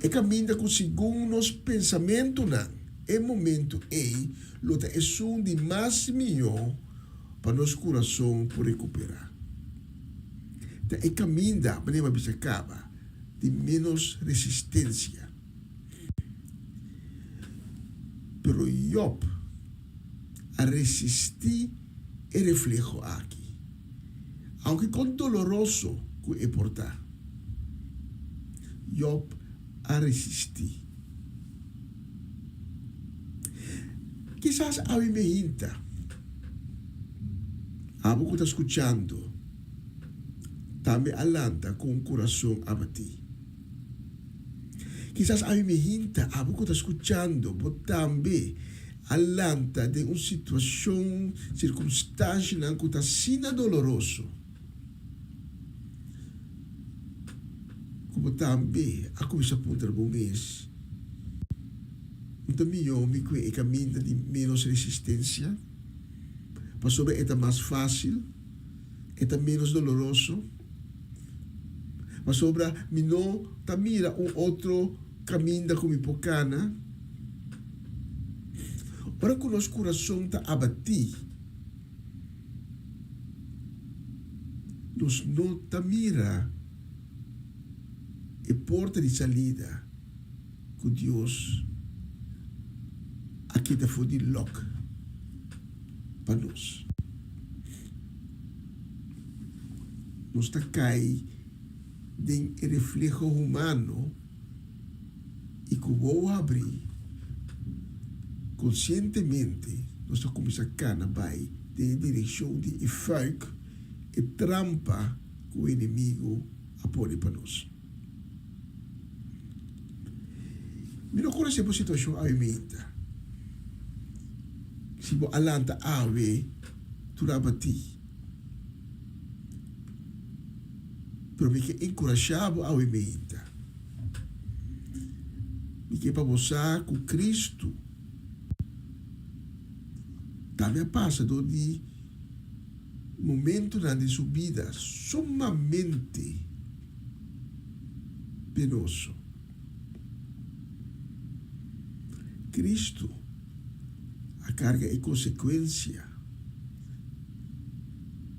E kaminda ku segun nos pensamentunan e momentu ei lo ta esun di mas mihó pa nos kurason por rekuperá. Ta e kaminda, manera mi a bisa kaba, di ménos resistensia. Pero Job a resistí e refleho aki, aunke kon doloroso ku e por ta. Job a resistí. Kisas awe mi hinta, abo ku ta skuchando tambe a lanta ku un kurason abatí. Kisas awe mi hinta, abo ku ta skuchando, bo tambe a lanta den un situashon, sirkunstanshanan ku ta asina doloroso, ku bo tambe a kuminsá puntra bo mes, No ta mihó mi kue e kaminda di ménos resistensia, pasobra e ta mas fásil, e ta ménos doloroso? Pasobra mi no ta mira un otro kaminda ku mi por kana. Ora ku nos kurason ta abatí, Nos no ta mira e porta di salida ku Dios a kita for di lòk pa nos. Nos ta kai den e refleho humano i ku wowo habrí, konsientemente nos ta kuminsá kana bai den e direkshon di e fuik, e trampa ku e enemigu a pone pa nos. Mi no konosé bo situashon awe meinta. Si bo a lanta awe tur abatí. Pero mi ke enkurashá bo awe meinta. Mi ke pa bo sa ku Kristu tambe a pasa dor di momentunan di su bida sumamente penoso. Kristu a karga e konsekuensia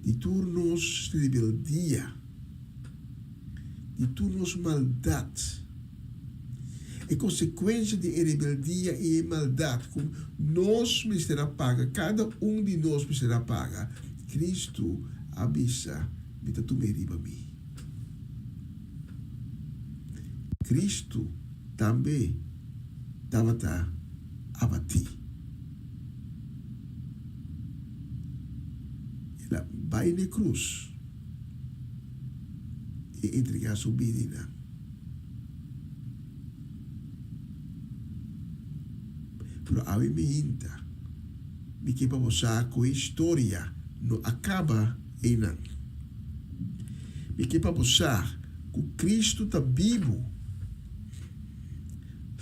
di tur nos rebeldia, di tur nos maldat. E konsekuensia di e rebeldia i e maldat ku nos mester a paga, kada un di nos mester a paga, Kristu a bisa, Mi ta tum'é riba mi. Kristu tambe tabata abatí. El a bai n'e krus i entregá su bidinan. Pero awe mi hinta, mi ke pa bo sa ku e historia no a kaba einan. Mi ke pa bo sa ku Kristu ta bibu.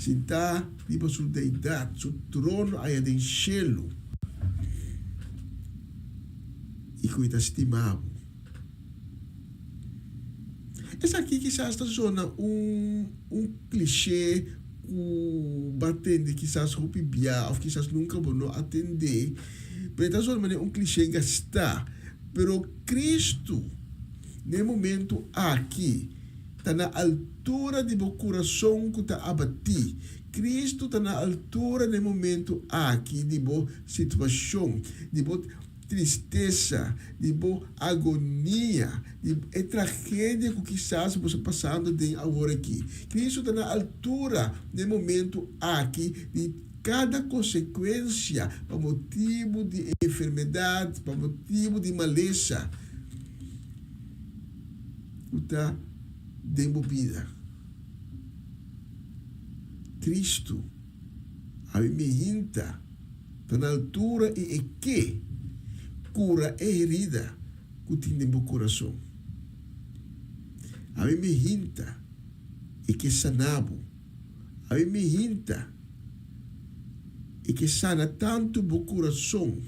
Sintá riba su deidat, su trono aya den shelu, i ku e ta stima bo. Esaki kisas ta zona un un cliché ku bo a tende kisas hopi bia òf kisas nunka bo no a tende, pero e ta zona manera un cliché gastá. Pero Cristo na e momento aki ta na altura di bo kurason ku ta abatí. Cristo ta na altura na e momento aki di bo situashon, di bo tristesa, di bo agonia, di e tragedia ku kisas bo sta pasando den awor aki. Cristo ta na altura den momento aki di kada konsekuensia pa motibu di enfermedat, pa motibu di malesa ku ta den bo bida. Cristo a bin hinta. Ta na altura i e ke kura e herida ku tin den bo kurason. Awe mi hinta e ke sana bo. Awe mi hinta e ke sana tantu bo kurason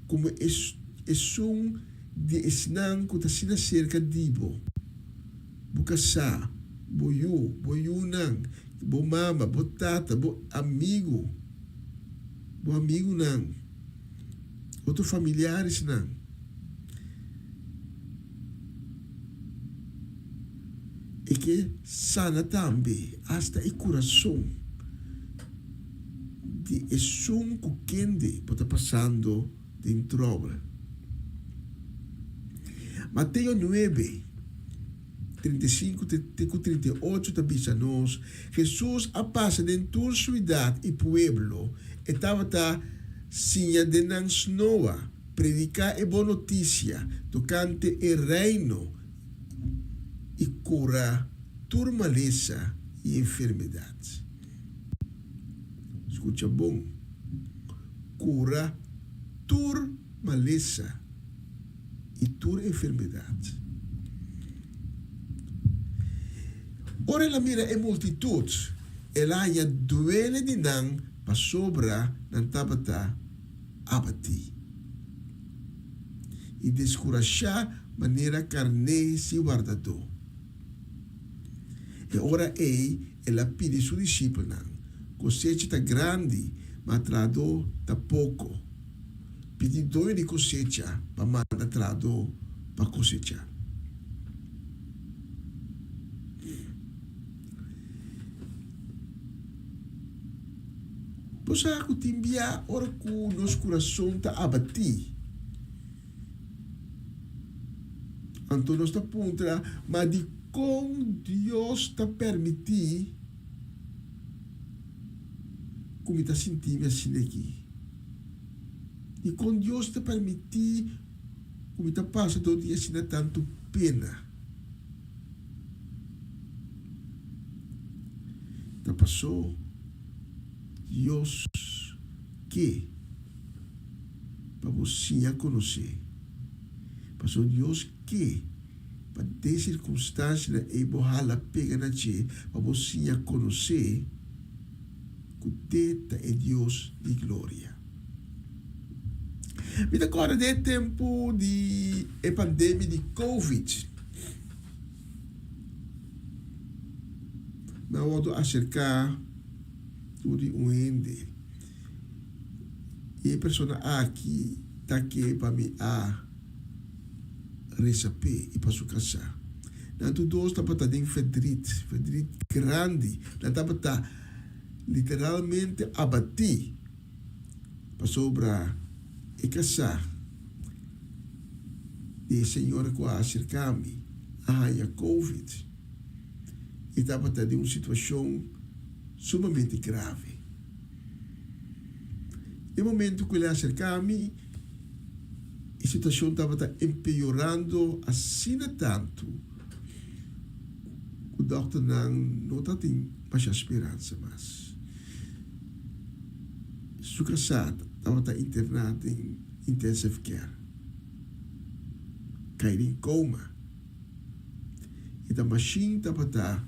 komo esun di esnan ku ta asina serka di bo. Bo kasá, bo yu, bo yunan, bo mama, bo tata, bo amigu, bo amigunan, otro familiaresnan. E ke sana tambe asta e kurason di esun ku kende bo ta pasando den tròbel. Mateo nuebe, 35 te ku 38 ta bisa nos, Hesus a pasa den tur suidat i pueblo, e tabata siña den nan snoa, prediká e bon notisia tokante e Reino i kura tur malesa i enfermedat. Skucha bon, kura tur malesa i tur enfermedat. Ora el a mira e multitut, el a haña duele di nan pasobra nan tabata abatí i deskurashá manera karné sin wardadó. E ora ei el a pidi su disipelnan, Kosecha ta grandi, ma trahadó ta poko. Pidi doño di kosecha pa manda trahadó pa kosechá. Bo sa ku tin bia ora ku nos kurason ta abatí, anto nos ta puntra, Ma dikon Dios ta permití ku mi ta sinti mi asina aki? Dikon Dios ta permití ku mi ta pasa dor di asina tantu pena? Ta pasó Dios ke pa bo siña konosé. Pasó Dios ke pa den sirkunstansianan ei bo hala pega na dje pa bo siña konosé ku te ta e Dios di gloria. Mi ta kòrda den e tempu di e pandemia di Covid. Mi a wòrdu aserká dor di un hende i e persona aki ta ke pa mi a resa p'e i pa su kasá. Nan tur dos tabata den ferdrit, ferdrit grandi. Nan tabata literalmente abatí pasobra e kasá di e señora ku a aserká mi a haña covid i tabata den un situashon sumamente grave. E momento ku el a aserká mi, e situashon tabata empeorando asina tantu ku dòkternan no tatin masha speransa mas. Su kasá tabata interná den intensive care, kai den koma. I ta mashin tabata.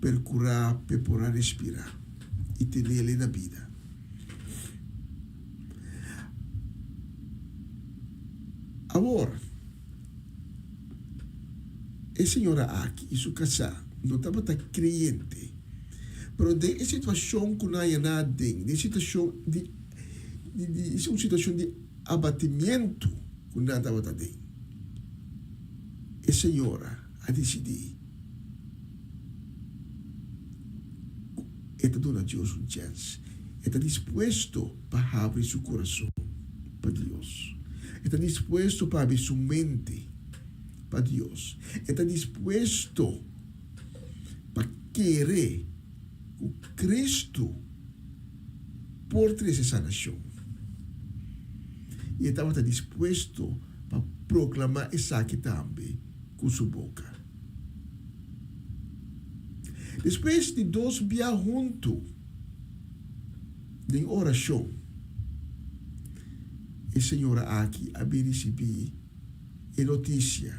perkurá p'e por a respirá i tenele na bida. Awor, e señora aki i su kasá no tabata kreyente, pero den e situashon ku nan a yaná aden, den situashon di di un situashon di abatimientu ku nan tabata aden, e señora a disidí ku e ta duna Dios un chèns. E ta dispuesto pa habri su kurason pa Dios. E ta dispuesto pa habri su mente pa Dios. E ta dispuesto pa kere ku Kristu por trese sanashon. I e tabata dispuesto pa proklamá esaki tambe ku su boka. Despues di dos bia huntu den orashon, e señora aki a bin risibí e notisia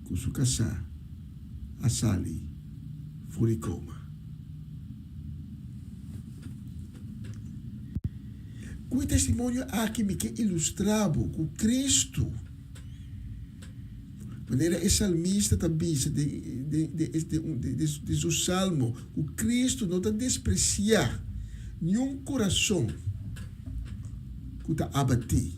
ku su kasá a sali for di koma. Ku e testimonio aki mi ke ilustrá bo ku Kristu, manera e salmista ta bisa den su salmo, ku Kristu no ta despresiá niun kurason ku ta abatí,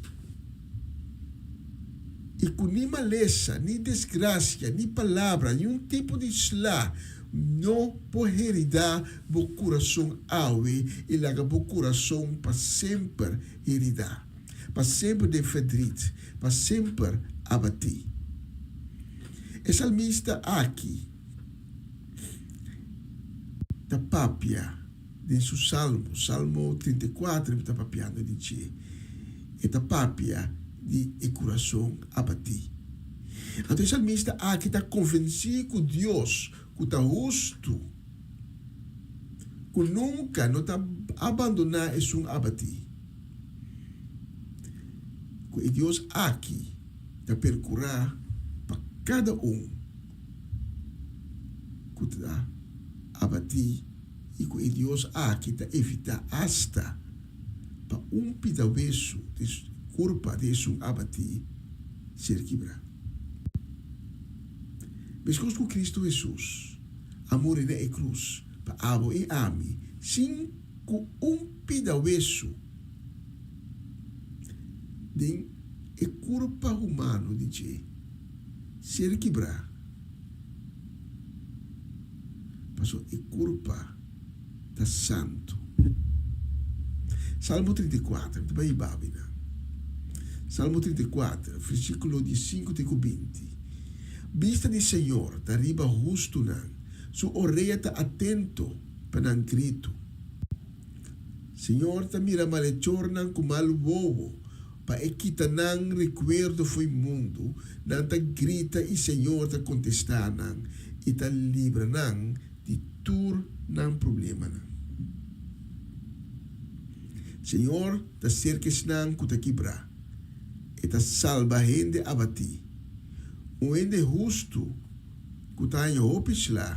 i ku ni malesa, ni desgrasia, ni palabra, niun tipo di sla no por heridá bo kurason awe i laga bo kurason pa semper heridá. Pa semper den verdriet, pa semper abatí. E salmista aki ta papia den su salmo, Salmo 34 mi ta papiando di dje, e ta papia di e kurason abatí. Anto e salmista aki ta konvensí ku Dios ku ta hustu, ku nunka no ta abandoná esun abatí. Ku e Dios aki ta perkurá pa kada un ku ta abatí i ku e Dios aki ta evitá asta pa un pida wesu di kurpa di esun abatí ser kibrá. Meskos ku Kristu Hesus a muri na e krus pa abo i ami sin ku un pida wesu den e kurpa humano di dje ser kibrá, pasobra e kurpa ta santu. Salmo 34, mi ta bai hiba abinan. Salmo 34, versíkulo di sinku te ku 20. Bista di Señor ta riba hustunan, su orea ta atento pa nan gritu. Señor ta mira malechornan ku mal wowo, pa e kita nan rekuerdo fo'i mundu. Nan ta grita i Señor ta kontestá nan i ta libra nan di tur nan problemanan. Señor ta serka esnan ku ta kibrá, e ta salba hende abatí. Un hende hustu ku ta haña hopi sla,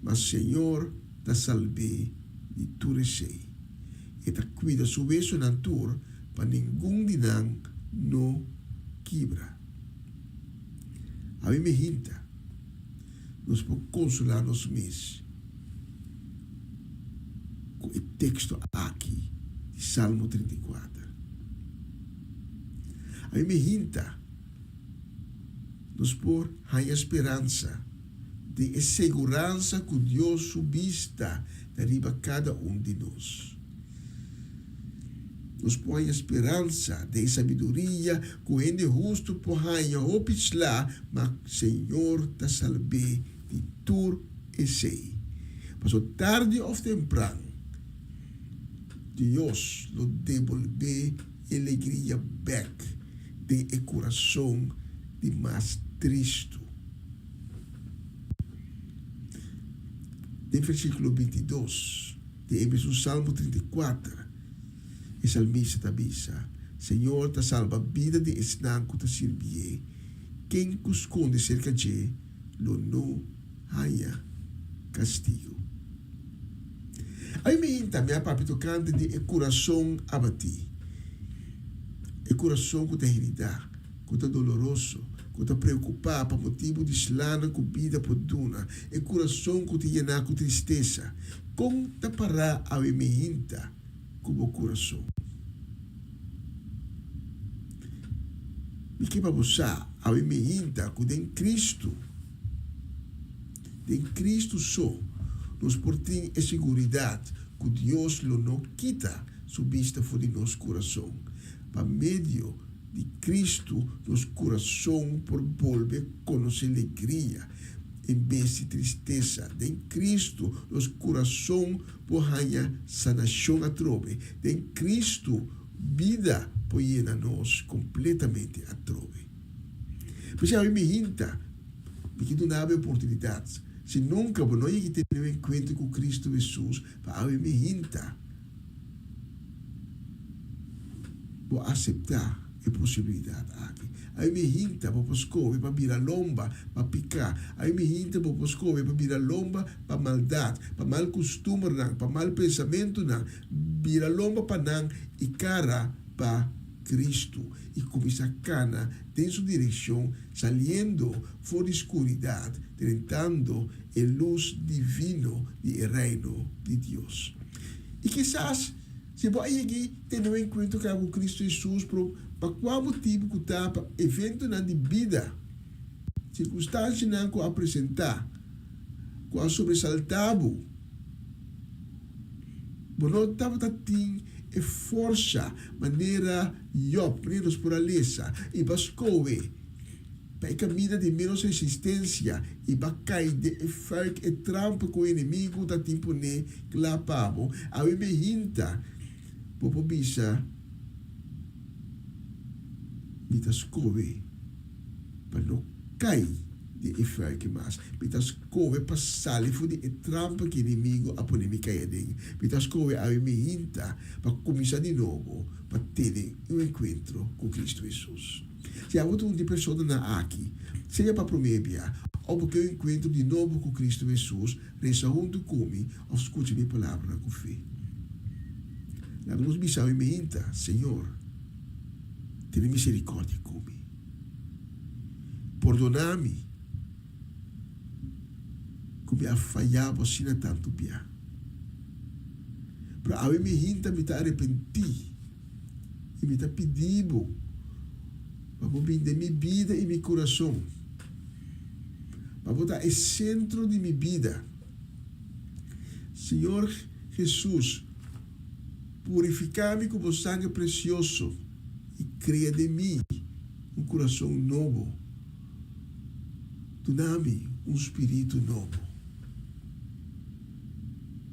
ma Señor ta salb'é di tur esei. E ta kuida su wesonan tur pa ningun di nan no kibra. Ami mi hinta, nos por konsolá nos mes ku e teksto aki di Salmo 34. Ami mi hinta, nos por haña speransa. Den e seguransa ku Dios su bista ta riba kada un di nos. Nos por haña speransa den e sabiduria ku hende hustu por haña hopi sla, ma Señor ta salb'é di tur esei. Pasobra tardi òf tempran, Dios lo debolbé e legria bèk den e kurason di mas tristu. Den versíkulo 22 di e mesun Salmo 34, e salmista ta bisa, Señor ta salba bida di esnan ku ta sirbié, ken ku skonde serka dje lo no Haña kastigu. Ai mi tambe a papia tokante di e kurason abatí, e kurason ku ta heridá, ku ta doloroso, ku ta preokupá pa motibu di slanan ku bida por duna, e kurason ku ta yená ku tristesa. Kon ta pará awe mi hinta ku bo kurason? Mi ke pa bo sa awe mi hinta ku den Kristu, Den Cristo so nos por tin e seguridad cu Dios lo no kita su bista for di nos curason. Pa medio di Cristo nos curason por bolbe conoce legria en bes di tristesa. Den Cristo nos curason por haña sanacion atrobe. Den Cristo bida por yena nos completamente atrobe. P'esei awe mi hinta. Mi ke duna bo e oportunidat. Si nunka bo no yega tene un enkuentro ku Kristu Hesus, pa awe mi hinta bo aseptá e posibilidat aki. Awe mi hinta bo por skohe pa bira lomba pa piká. Awe mi hinta bo por skohe pa bira lomba pa maldat, pa mal kustumbernan, pa mal pensamentunan. Bira lomba pa nan i kara pa Kristu i kuminsá kana den su direkshon, saliendo for di skuridat, drentando e lus divino di e Reino di Dios. I kisas, si bo a yeg'i tene un enkuentro kaba ku Kristu Hesus, pero pa kua motibu ku ta pa eventonan di bida, sirkunstansianan ku a presentá, ku a sobresaltá bo, Bo no tabata tin e forsa manera Job, manera nos por a lesa, i bo a skohe pa e kaminda di ménos resistensia i bo a kai den e fuik, e trampa ku e enemigu ta tin poné kla pa bo. Awe mi hinta, bo por bisa, Mi ta skohe pa no kai den e fuik mas. Mi ta Kohe pa sali for di e trampa ku enemigu a pone mi kai aden. Mi ta skohe awe mi hinta pa kuminsá di nobo pa tene un enkuentro ku Kristu Hesus. Si abo ta un di e personanan aki, sea pa promé bia òf bo ke un enkuentro di nobo ku Kristu Hesus, resa huntu ku mi òf skucha mi palabranan ku fe. Laga nos bisa awe mi hinta, Señor, tene miserikòrdia ku mi. Pordoná mi. Ku mi a fayá bo asina tantu bia. Pero awe mi hinta mi ta arepentí i mi ta pidí bo pa bo bin den mi bida i mi kurason, pa bo ta e sentro di mi bida. Señor Hesus, purifiká mi ku bo sangre presioso i krea den mi un kurason nobo. Duna mi un spiritu nobo.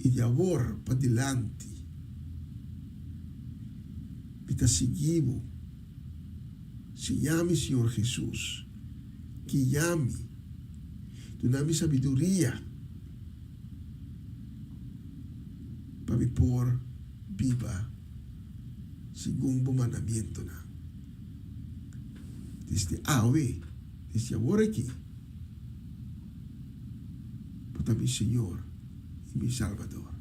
I di awor pa dilanti mi ta sigui bo. Siña mi, Señor Jesus, guia mi, duna mi sabiduria pa mi por biba segun bo mandamientonan. Desde awe, desde awor aki, bo ta mi Señor i mi Salbador.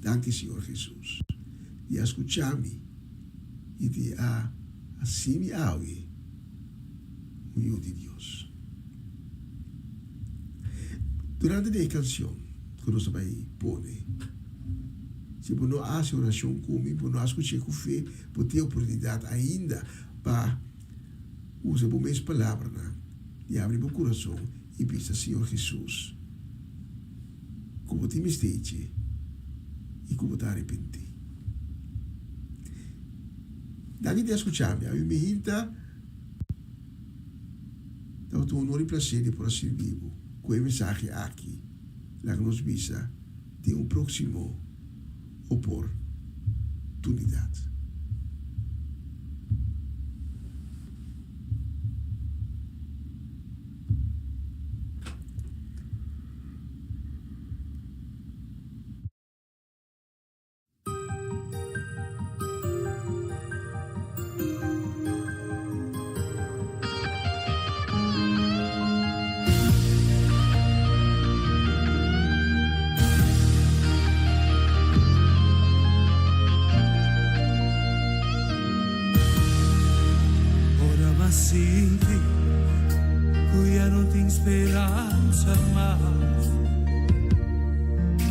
Danki, Señor Jesus, di a scucha mi i di a haci mi awe un yu di Dios. Durante di e cancion cu nos ta bay pone, si bo no a haci oracion cu mi, bo no a scuch'e cu fe, bo tin oportunidad ainda pa usa bo mes palabranan di abri bo kurason i bisa Señor Hesus ku bo tin mester dje i ku bo ta arepentí. Danki di a skucha mi. Ami mi hinta tabata un honor i plaser di por a sirbi bo ku e mensahe aki. Laga nos bisa den un próksimo oportunidat. m'a sinti ku ya no tin speransa mas,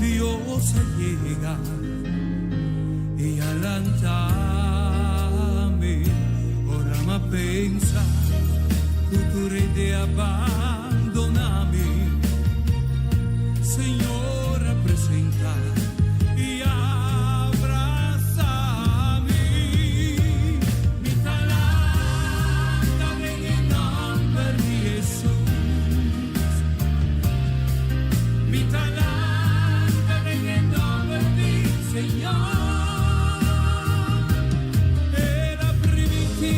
Dios a yega i a lanta mi. Ora m'a pensa ku tur hende a bandona mi, Señor a presenta i a brasa mi. Mi ta lanta den e nomber di Hesus. Mi ta lanta den e nomber di Señor. El a primintí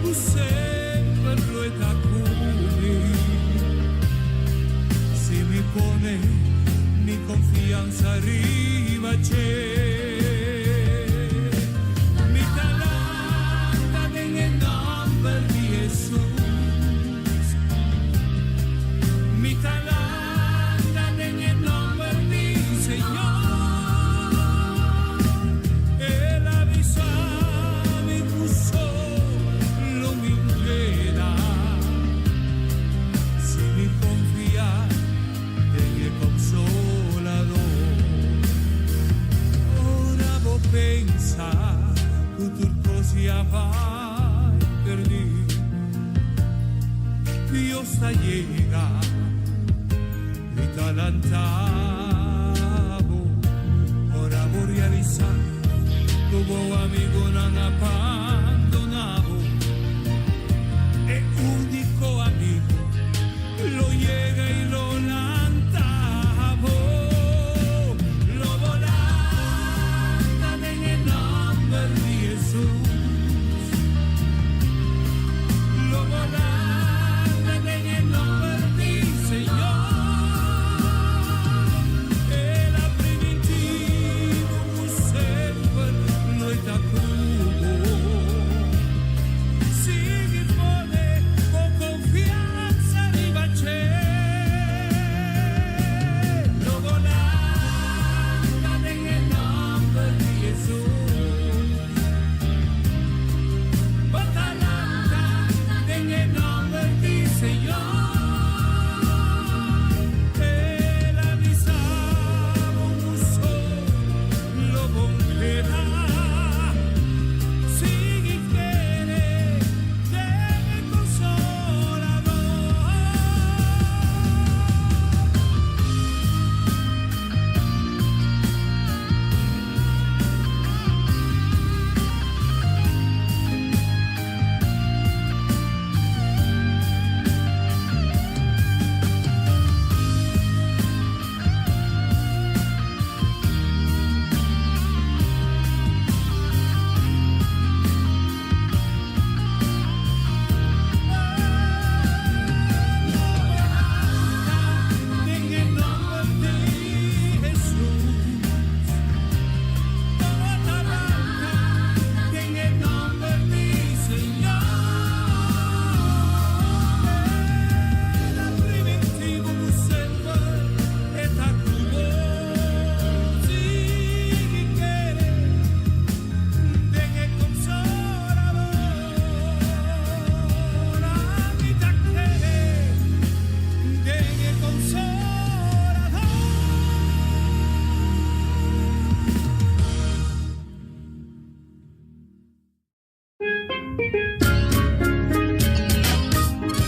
ku semper lo e ta ku mi. Si mi pone mi konfiansa riba dje. Mi ta lanta den e nomber di Hesus. Mi ta lanta den e nomber di Señor. El a bisa mi ku solo mi n' keda. Si mi konfia den e Konsolador. Ora bo pensa ku tur kos a bai pèrdí. Dios ta yega i ta lanta bo. Ora bo realisá ku bo amigunan a bandoná bo. E úniko amigu lo yega i lo lanta bo. Lo bo lanta den e nomber di Hesus. Lo bo lanta den e nomber di Señor. El a primintí ku semper lo e ta ku bo. Sigui pone bo konfiansa riba dje. Lo bo lanta den e nomber di Hesus. Bo ta lanta den e nomber di Señor. El a bisa bo solo bo n' keda. Sigui kere den e Konsolador. Den e nomber di Hesus. Bo ta lanta den e nomber di Señor. El a primintí ku semper e ta ku bo. Sigui kere den e Konsolador. Mi ta kere den e Konsolador.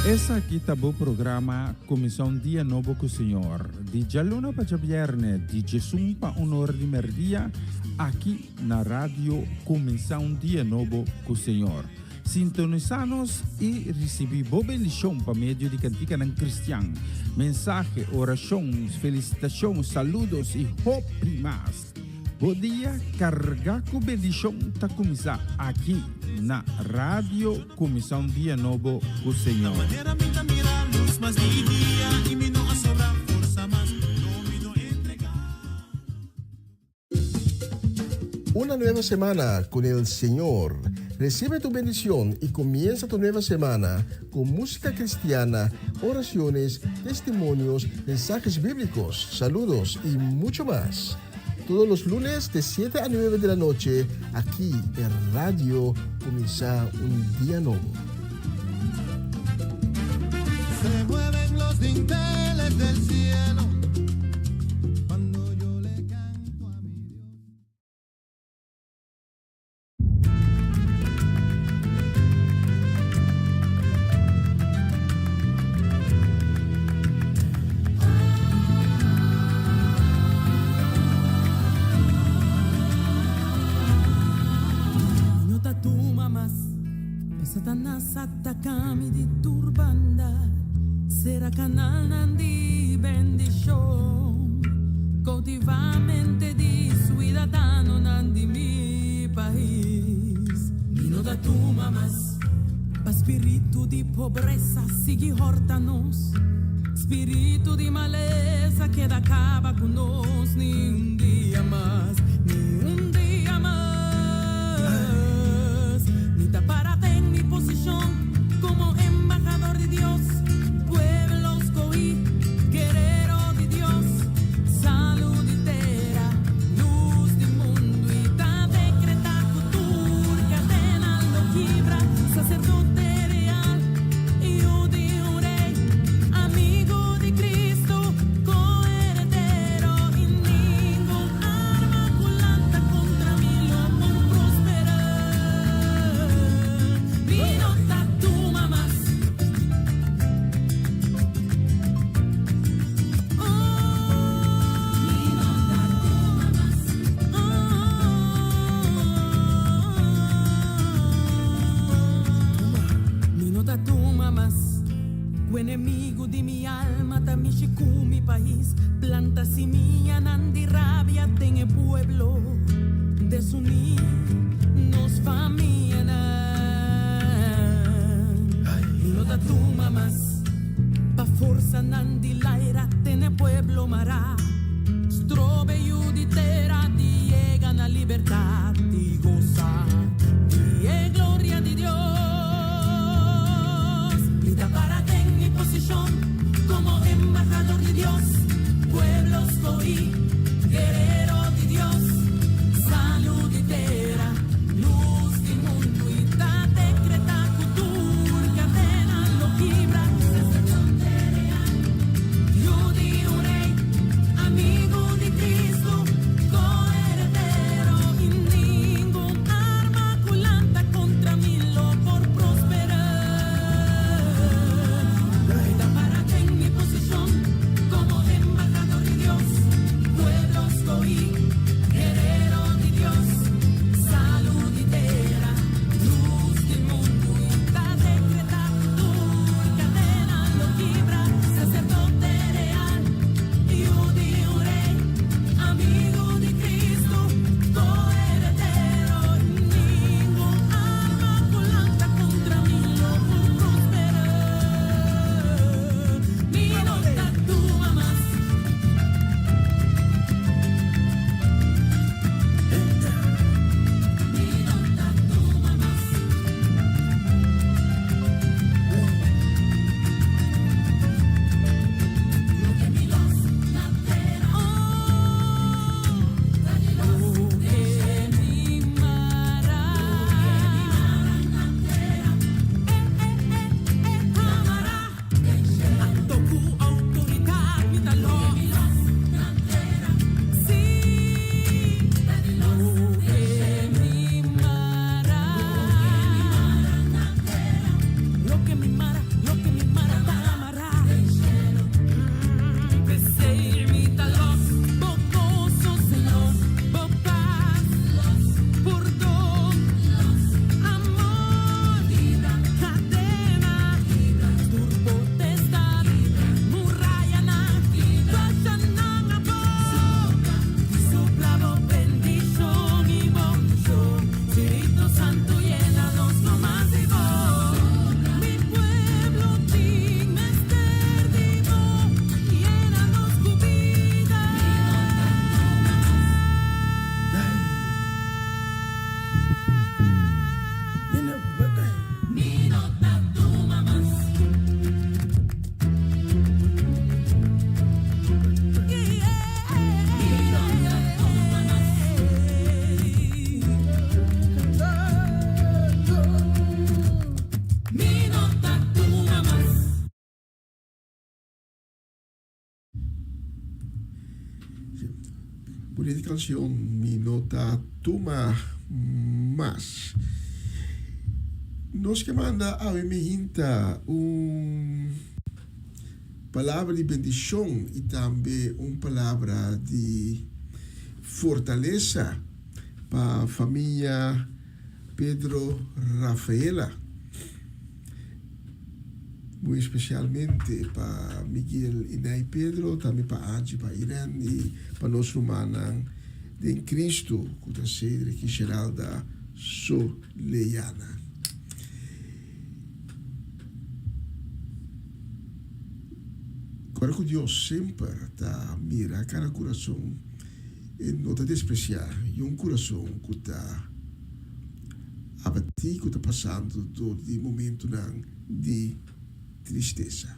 Esaki ta bo programa Kuminsá un Dia Nobo ku Señor, di djaluna pa djabièrnè, di djesun pa un or di mèrdia, aki na Radio Kuminsá un Dia Nobo ku Señor. Sintonisá nos i risibí bo bendishon pa medio di kantikanan kristian, mensahe, orashon, felisitashon, saludos i hopi mas. Bo dia kargá ku bendishon ta kuminsá aki na Radio Kuminsá un Dia Nobo ku Señor. Una nueva semana con el Señor. Recibe tu bendición y comienza tu nueva semana con música cristiana, oraciones, testimonios, mensajes bíblicos, saludos y mucho más. Todos los lunes de 7 a 9 de la noche, aquí en Radio Kuminsá un Dia Nobo. mueven los dinteles del cielo. Cuando yo le canto a mi Dios. No ta tuma mas pa Satanas ataká mi di tur banda, sera kanalnan di bendishon, koutivá mente di suidadanonan di mi pais. Mi no ta tuma mas pa spiritu di pobresa sigui hòrta nos, spiritu di malesa keda kaba ku nos, ni un dia mas, ni un dia mas. Mi ta para den mi posishon komo embahador di Dios, pueblo skohí, guerero di Dios, salu di tera, lus di mundu i ta dekretá ku tur kadena lo kibra, saserdote real, yu di un rei, amigu di Kristu, koheredero i ningun arma ku lanta kontra mi lo por prosperá. Mi no ta tuma mas. Oh, mi no ta tuma mas. Oh, mi no ta tuma mas. Ku enemigu di mi alma ta mishi ku mi pais, planta simianan di rabia den e pueblo, desuní nos famianan. Mi no ta tuma mas pa forsanan di laira tene pueblo mará, strobe yu di tera di yega na libertat i gosa di e gloria di Dios. Mi ta para den mi posishon komo embahador di Dios, pueblo skohí, guerero di Dios, salu di tera, lus di mundu i ta dekretá ku tur kadena lo kibra, saserdote real, yu di un rei, amigu di Kristu. Bunita canción, Mi no ta tuma mas. Nos ke manda awe mi hinta un palabra di bendicion y tambe un palabra di fortaleza pa famia Pedro Rafaela. Muy especialmente pa Miguel y Nay Pedro, tambe pa Angie, pa Irene y pa nos rumannan den Cristo cu ta Cedric y Geralda Soleyana. Ora cu Dios semper ta mira cada curason, e no ta desprecia y un curason cu ta Abatí ku ta pasando dor di momentunan di tristesa.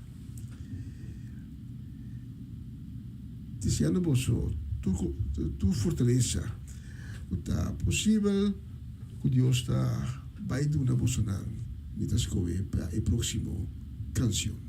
Deseando boso tur tur fortalesa ku ta posibel ku Dios ta bai duna bosonan. Mi ta skohe pa e próksimo kanshon.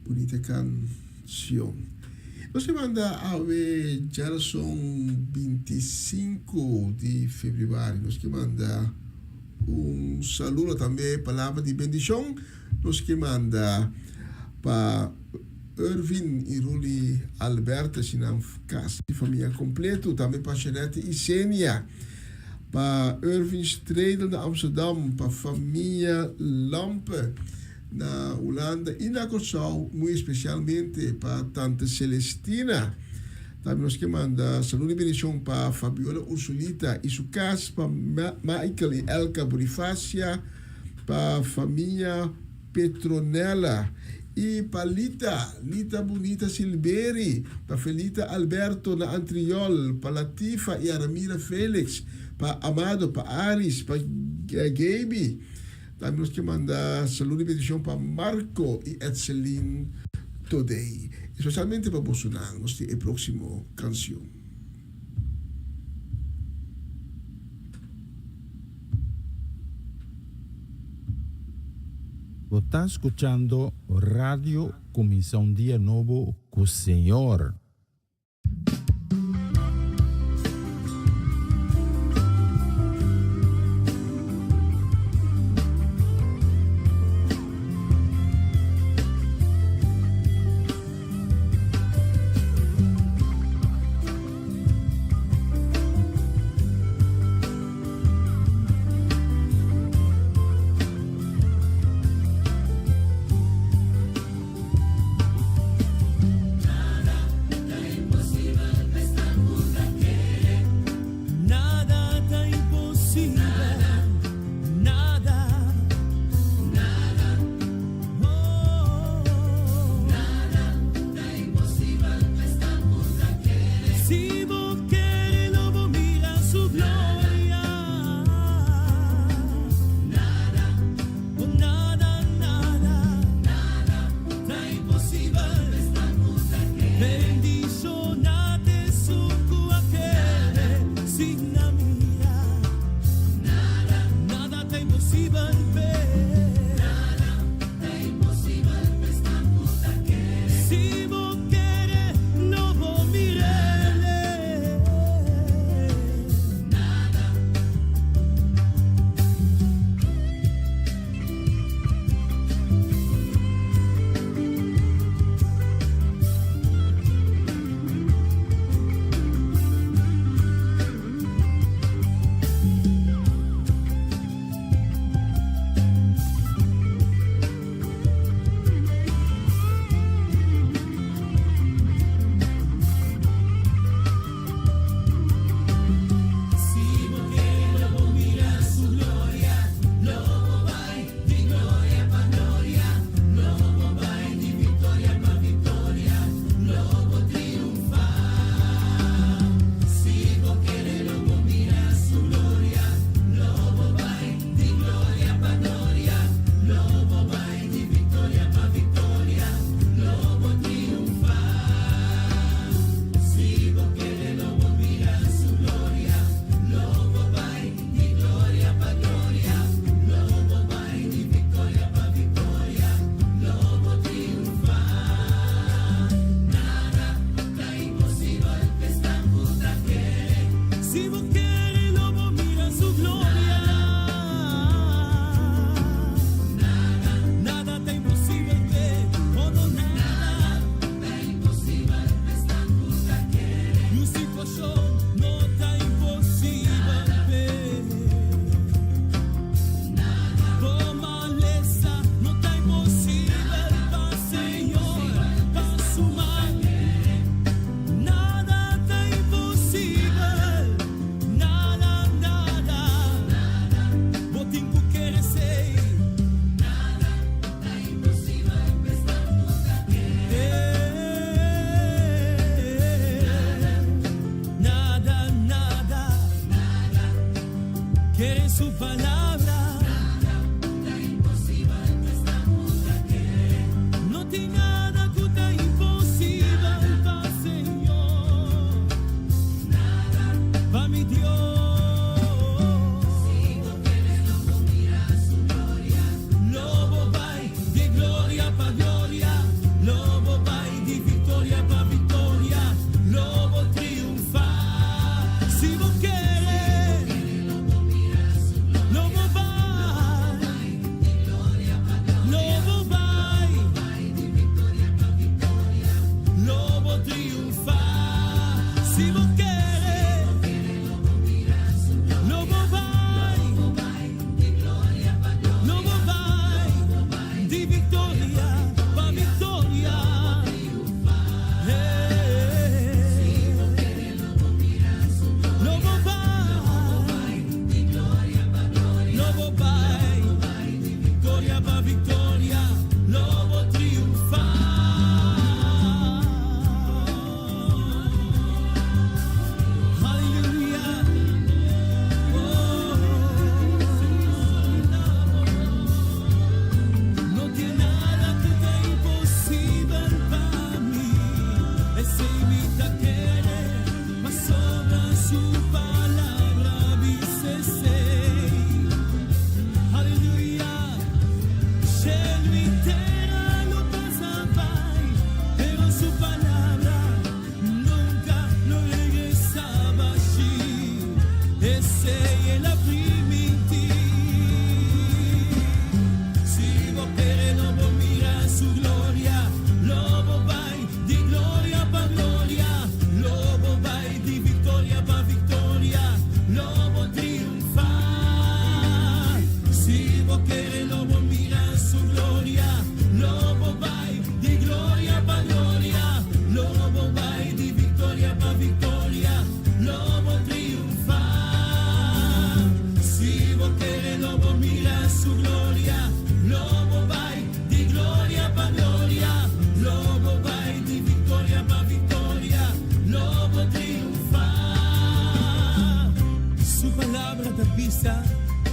Bunita canción. Nos ke manda awe djarason 25 di februari. Nos ke manda un saludo tambe palabra di bendicion. Nos ke manda pa Ervin y Ruli Albertus y nan casa y famia completo. Tambe pa Jeanette y Senia. Pa Ervin Stredel na Amsterdam. Pa famia Lampe. Na Hulanda i na Kòrsou, muy espesialmente pa Tante Celestina. Tambe nos ke manda saludo i bendishon pa Fabiola Ursulita i su kas, pa Michael i Elka Bonifacia, pa famia Petronella i pa Lita, Lita Bunita Silberi, pa Felita Alberto na Antriol, pa Latifa i Aramira Felix, pa Amado, pa Aris, pa Gaby. Tambe nos ke manda saludo i bendishon pa Marco i Edseline Todey. Espesialmente pa bosonan nos tin e proksimo kansion. Bo ta skuchando Radio Kuminsá un Dia Nobo ku Señor. Nada ta imposibel, nada, nada, oh, nada ta imposibel pa esnan ku ta kere. Si bo kere lo bo mira su gloria. Nada, oh nada, nada, nada ta imposibel pa esnan ku ta kere. Bendiciona t'esun ku a kere sin a mira. Nada, nada ta imposibel p'e. Nada ta imposibel pa esnan ku ta kere. Si bo kere lo bo mir'e. Nada. Si bo kere lo bo mira su gloria, lo bo bai di gloria pa gloria, lo bo bai di victoria pa victoria, lo bo triunfa. Si bo kere lo bo mira su gloria, lo bo bai di gloria pa gloria, lo bo bai di victoria pa victoria, lo bo triunfa. Si bo kere lo bo mira su gloria, lo bo bai di gloria pa gloria, lo bo bai di victoria pa victoria, lo bo triunfa. Nada ta imposibel pa esnan ku ta kere. Si bo kere lo bo mira su gloria. Nada, nada ta imposibel p'e, oh no nada ta imposibel pa esnan ku ta kere. Niun situashon no ta imposibel p'e. Bo malesa no ta imposibel pa Señor, pa su man. Nada ta imposibel, nada, nada. Bo tin ku kere esei. Nada ta imposibel pa esnan ku ta kere. Nada, nada, nada. Kere su palabra. Nada ta imposibel pa esnan ku ta kere. No tin nada ku ta imposibel pa Señor. Nada pa mi Dios. Si bo kere lo bo mira su gloria. Lo bo bai di gloria pa gloria. Lo su gloria. Lo bo bai di gloria pa gloria, lo bo bai di viktoria pa viktoria, lo bo triunfá. Su palabra ta bisa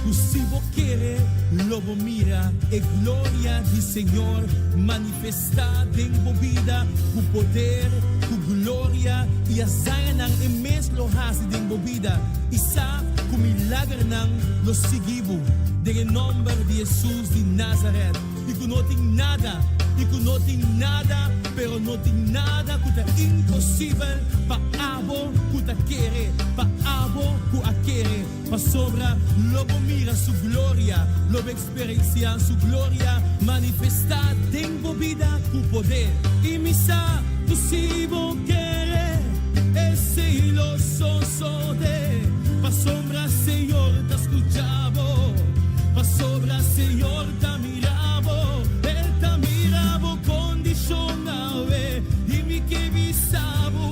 ku si bo kere, lo bo mira e gloria di Señor manifestá den bo bida ku poder, ku gloria i hazañanan e mes lo hasi den bo bida. I sa ku milagernan lo sigui bo den e nòmber di Hesus di Nazaret. I ku no tin nada, i ku no tin nada, pero no tin nada ku ta imposibel pa abo ku ta kere, pa abo ku a kere, pasobra lo bo mira su gloria, lo bo eksperensiá su gloria manifestá den bo bida ku poder. I mi sa ku si bo kere, esei lo sosodé, pasobra Señor ta skucha bo, pasobra Señor ta mira bo, E ta mira bo kondishon awe, i mi ke bisa bo,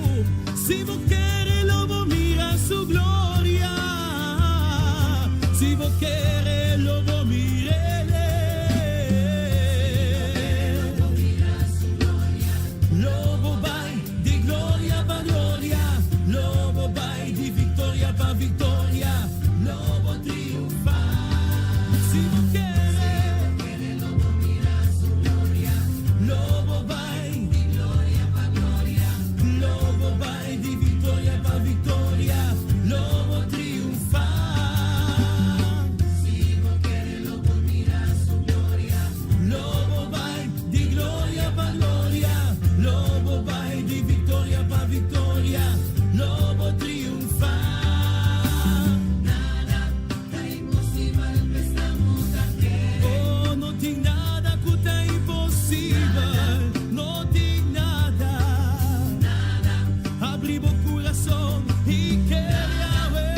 si bo kere lo bo mira su gloria, si bo kere lo bo mir'Ele. Lo bo bai di gloria pa gloria, lo bo bai di viktoria pa viktoria, lo bo triunfá. Si bo kere, lo bo mira su gloria. Lo bo bai di gloria pa gloria, lo bo bai di viktoria pa viktoria, lo bo triunfá. Si bo kere, lo bo mira su gloria. Lo bo bai di gloria pa gloria, lo bo bai di viktoria pa viktoria, lo bo triunfá. Nada ta imposibel pa esnan ku ta kere. Oh, no tin nada ku ta imposibel, no tin nada. Nada. Abri bo kurason i kere awe.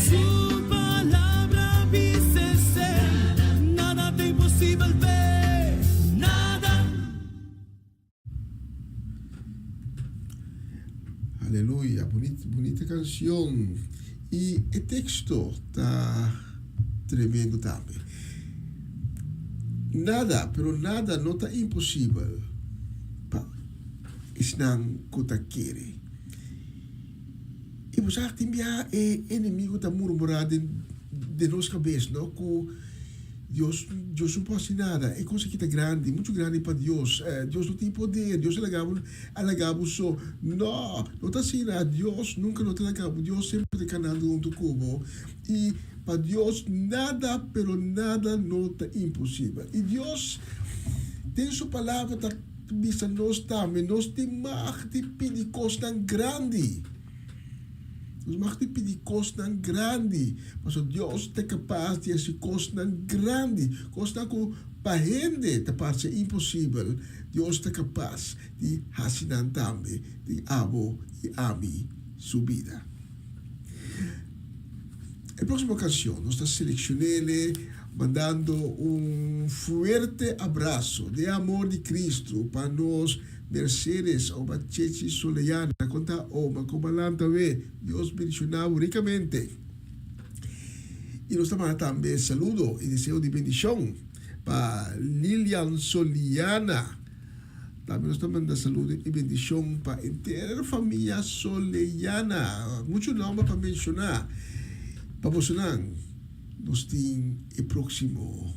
Su palabra bisa esei. Nada ta imposibel p'e. Nada. Aleluya, bunita, bunita canción. Y e texto ta tremendo tambe. Nada, pero nada no ta imposibel pa esnan cu ta kere. Y bo sa tin biaha e enemigo ta murmura den den nos cabes, no, cu Dios, Dios no por haci nada, e cos aki ta grandi, mucho grandi pa Dios, Dios no tin poder, Dios a laga bo, a laga bo so. No, no ta asina, Dios nunca no ta laga bo, Dios semper ta canando hunto cu bo, y pa Dios nada, pero nada no ta imposibel. Y Dios den su palabra ta bisa nos tambe, nos tin mag di pidi cosnan grandi. Nos mag di pidi kosnan grandi, pasobra Dios ta kapas di hasi kosnan grandi, kosnan ku pa hende ta parse imposibel, Dios ta kapas di hasi nan tambe den abo i ami su bida. E próksimo kanshon nos ta selekshon'é mandando un fuerte abraso den amor di Cristo pa nos Mercedes oma Chechi Soleana kon ta oma kon a lanta we Dios bendiciona bo ricamente y nos ta manda tambe saludo y deseo di bendicion pa Lilian Soliana tambe nos ta manda saludo y bendicion pa enter famia Soleana mucho nomber pa menciona pa bosonan nos tin e proximo.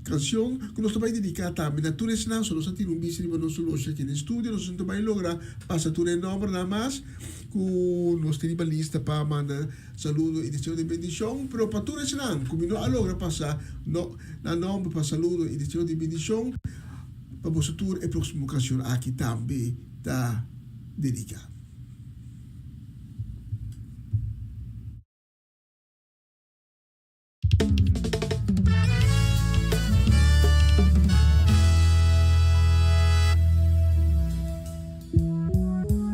Canción cu nos ta bay dedica tambe na tur esnan, so nos a tira un bista riba nos loshi aki den studio, nos no ta bay logra pasa tur e nombernan mas cu nos tin riba lista pa manda saludo y deseo di bendicion, pero pa tur esnan cu mi no a logra pasa no nan nomber pa saludo y deseo di bendicion, pa boso tur e proximo cancion aki tambe ta dedica.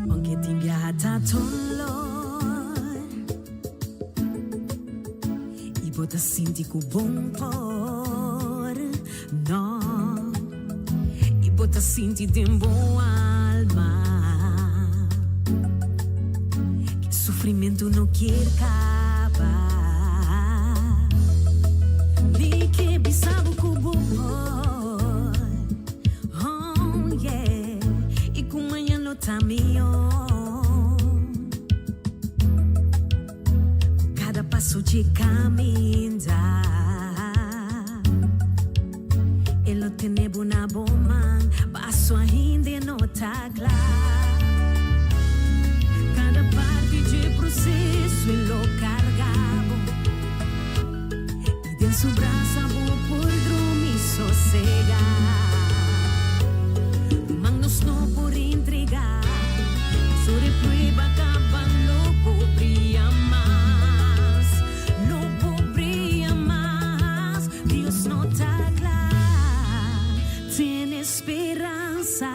Aunke tin biaha ta dolor I bo ta sinti ku bon por no I bo ta sinti den bo alma Ke sufrimentu no kier kaba. kaminda. E lo tene bo na bo man, paso ainda no ta kla. Kada parti dje proseso e lo karga bo, i den su brasa bo por drumi sosegá. Man nos no por entregá, pasobra e prueba kaba lo bo bria mas, lo bo bria mas. Dios no ta kla, tene speransa,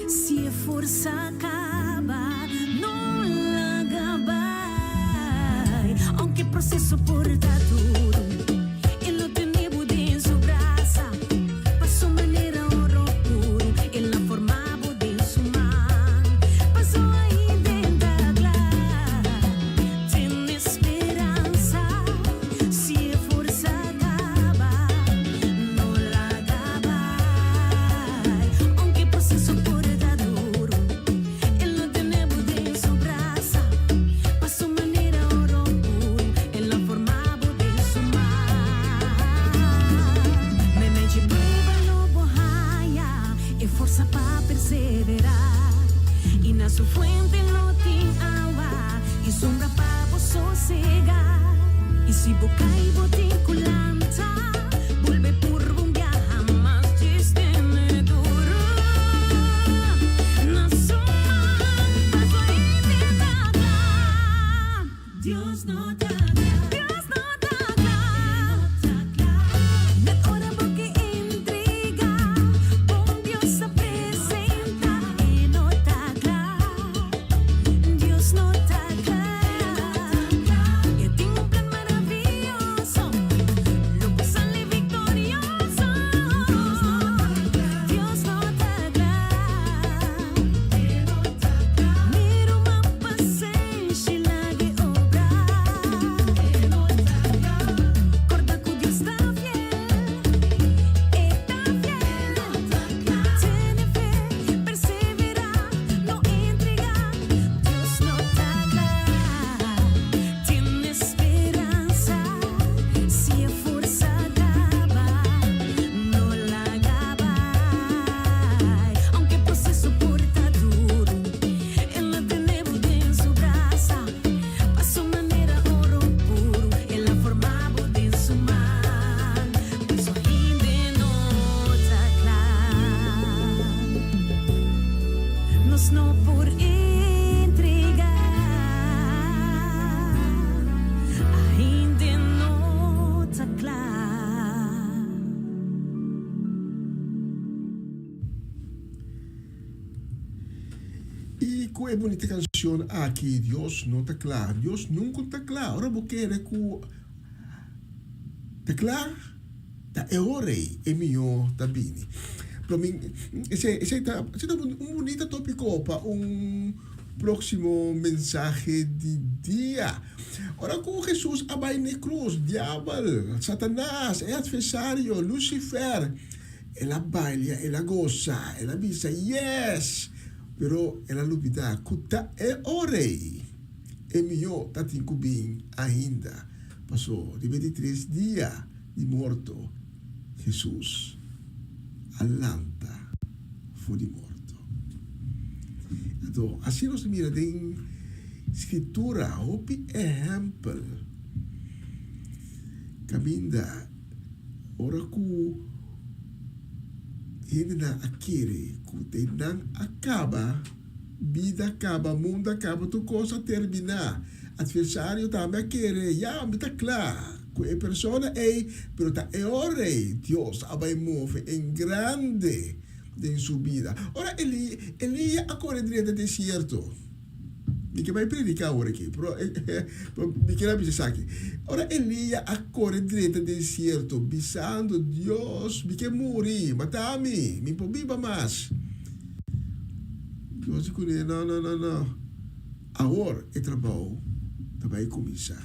si e forsa kaba, no laga bai. Aunke proseso por ta duru, e lo tene bo den su brasa, paso manera oro puru, el a forma bo den su man. Paso ainda n' ta kla, tene speransa, si e forsa kaba, no laga bai. Aunke proseso por ta duru, e lo tene bo den su brasa, paso manera oro puru, el a forma bo den su man. Meimei di prueba lo bo haya e forsa pa perseverá, i na su fuente lo tin awa i sombra pa bo sosegá. I si bo kai bo tin ku lanta, bolbe purba un biaha mas, djis tene duru na su man, paso ainda n' ta kla. Dios no ta kla. Dios no ta kla. Net ora bo ke entregá, bon Dios a presentá. E no ta kla. Dios no ta kla. E tin un plan maravioso. Lo bo sali viktorioso. Dios no ta kla. Mira un pasenshi lag'e obra. Korda ku Dios ta fiel. E ta fiel. Tene fe, perseverá, no entregá. Dios no ta kla. Tene speransa, si e forsa kaba, no laga bai. Aunke proseso por ta duru, e lo tene bo den su brasa. Paso manera oro puru, el a forma bo den su man. Paso ainda no ta kla. Nos no por entregá. Ainda no ta kla. I ku e bunita kanshon aki, Dios no ta kla. Dios nunka ta kla. Ora bo kere ku ta kla, ta e ora ei e mihó ta bini. Pero mi, esei, esei ta, esei ta un bunita tópiko pa un próksimo mensahe di dia. Ora ku Hesus a bai n'e krus, diabel, Satanas, e atversario, Lucifer, El a bailia, el a gosa, el a bisa, Yes! Pero el a lubidá ku ta e ora ei e mihó ta tin ku bin ainda. Pasó riba e di tres dia di morto, Hesus a lanta for di morto. Anto, asina nos ta mira den Skritura hopi ehèmpel kaminda. Ora ku hendenan a kere ku te nan a kaba, bida a kaba, mundu a kaba, tur kos a terminá. Atversario tambe a kere, ya, mi ta kla ku e persona ei, pero ta e ora ei Dios a bai move en grande den su bida. Ora Eli, Elia a kore drenta desierto. Mi ke bai prediká awor aki, pero mi kier a bisa esaki. Ora Elia a kore drenta desierto, bisando, Dios, mi ke muri, mata mi, mi por biba mas. Dios di kuné, No, no, no, no. Awor e trabou ta bai kuminsá.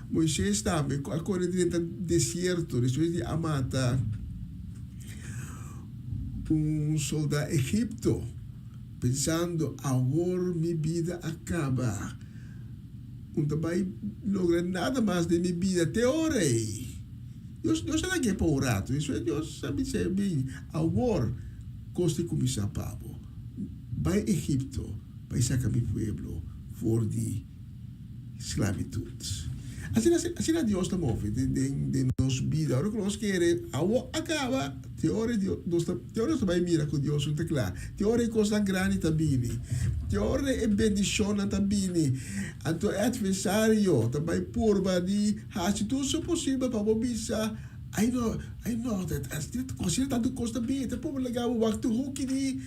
Moisés tambe a kore drenta desierto despues di a mata un soldá Egipto. Pensando, Awor mi bida a kaba. Un ta bai logra nada mas den mi bida te ora ei. Dios, Dios a lag'é pa un ratu. Eso Dios a bis'é, Bin, awor kos ta kuminsá pa bo. Bai Egipto, bai saka mi pueblo for di sklabitut. Asina, asina Dios ta move den, den, den nos bida. Ora ku nos kere, awor a kaba, te ora Dios, nos ta, te ora nos ta bai mira ku Dios no ta kla. Te ora e kosnan grandi ta bini. Te ora e bendishonnan ta bini. Anto e atversario ta bai purba di hasi tur su posibel pa bo bisa, Ai no, ai no, asina tantu kos ta bini, ta purba laga bo wak tur hoki di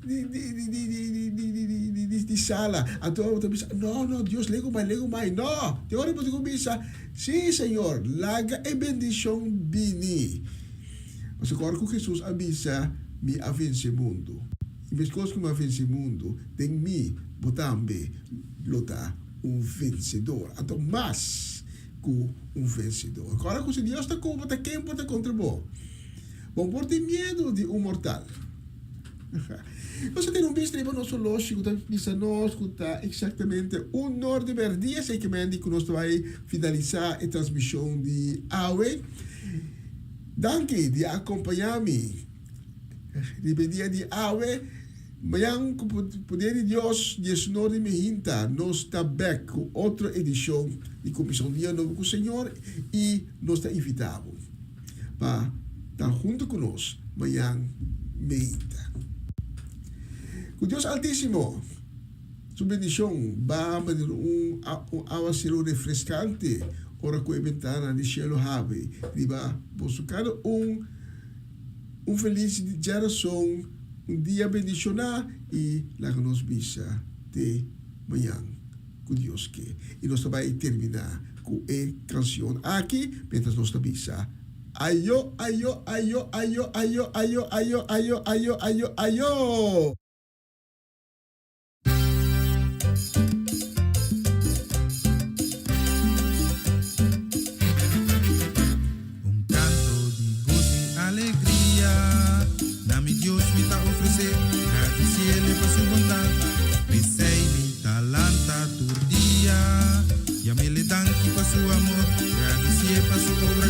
di di di di di di di di di di di sala. Anto bo ta bisa, No, no, Dios legu mai, legu mai. No! Te ora bo tin ku bisa, Sí, Señor, laga e bendishon bini. Pasobra ora ku Hesus a bisa, Mi a vense mundu, i meskos ku mi a vense mundu, den mi bo tambe lo ta un vensedor. Anto mas ku un vensedor. Ora ku si Dios ta ku bo, ta ken por ta kontra bo? Bo por tin miedu di un mortal. Nos a tene un bista riba nos oloshi ku ta bisa nos ku ta eksaktamente un nor di mèrdia, esei ke men di ku nos ta bai finalisá e transmishon di awe. Danki di a akompañá mi riba e dia di awe. Mañan ku poder di Dios diesnor di mehinta nos ta bèk ku otro edishon di Kuminsá un Dia Nobo ku Señor i nos ta invitá bo pa ta huntu ku nos mañan meinta. Ku Dios Altísimo su bendishon ba manera un awaseru refreskante ora ku e bentana di shelu habri riba boso kada un. Un felis djarason, un dia bendishoná i laga nos bisa te mañan ku Dios ke. I nos ta bai terminá ku e kansion aki mientras nos ta bisa ayo ayo ayo ayo ayo ayo ayo ayo ayo ayo ayo. Un canto di gozo y alegria Na mi Dios mi ta ofrece Gradiciele pa su bondad P'esey mi ta lanta tur dia Yamele danki pa su amor Gradicie pa su obra.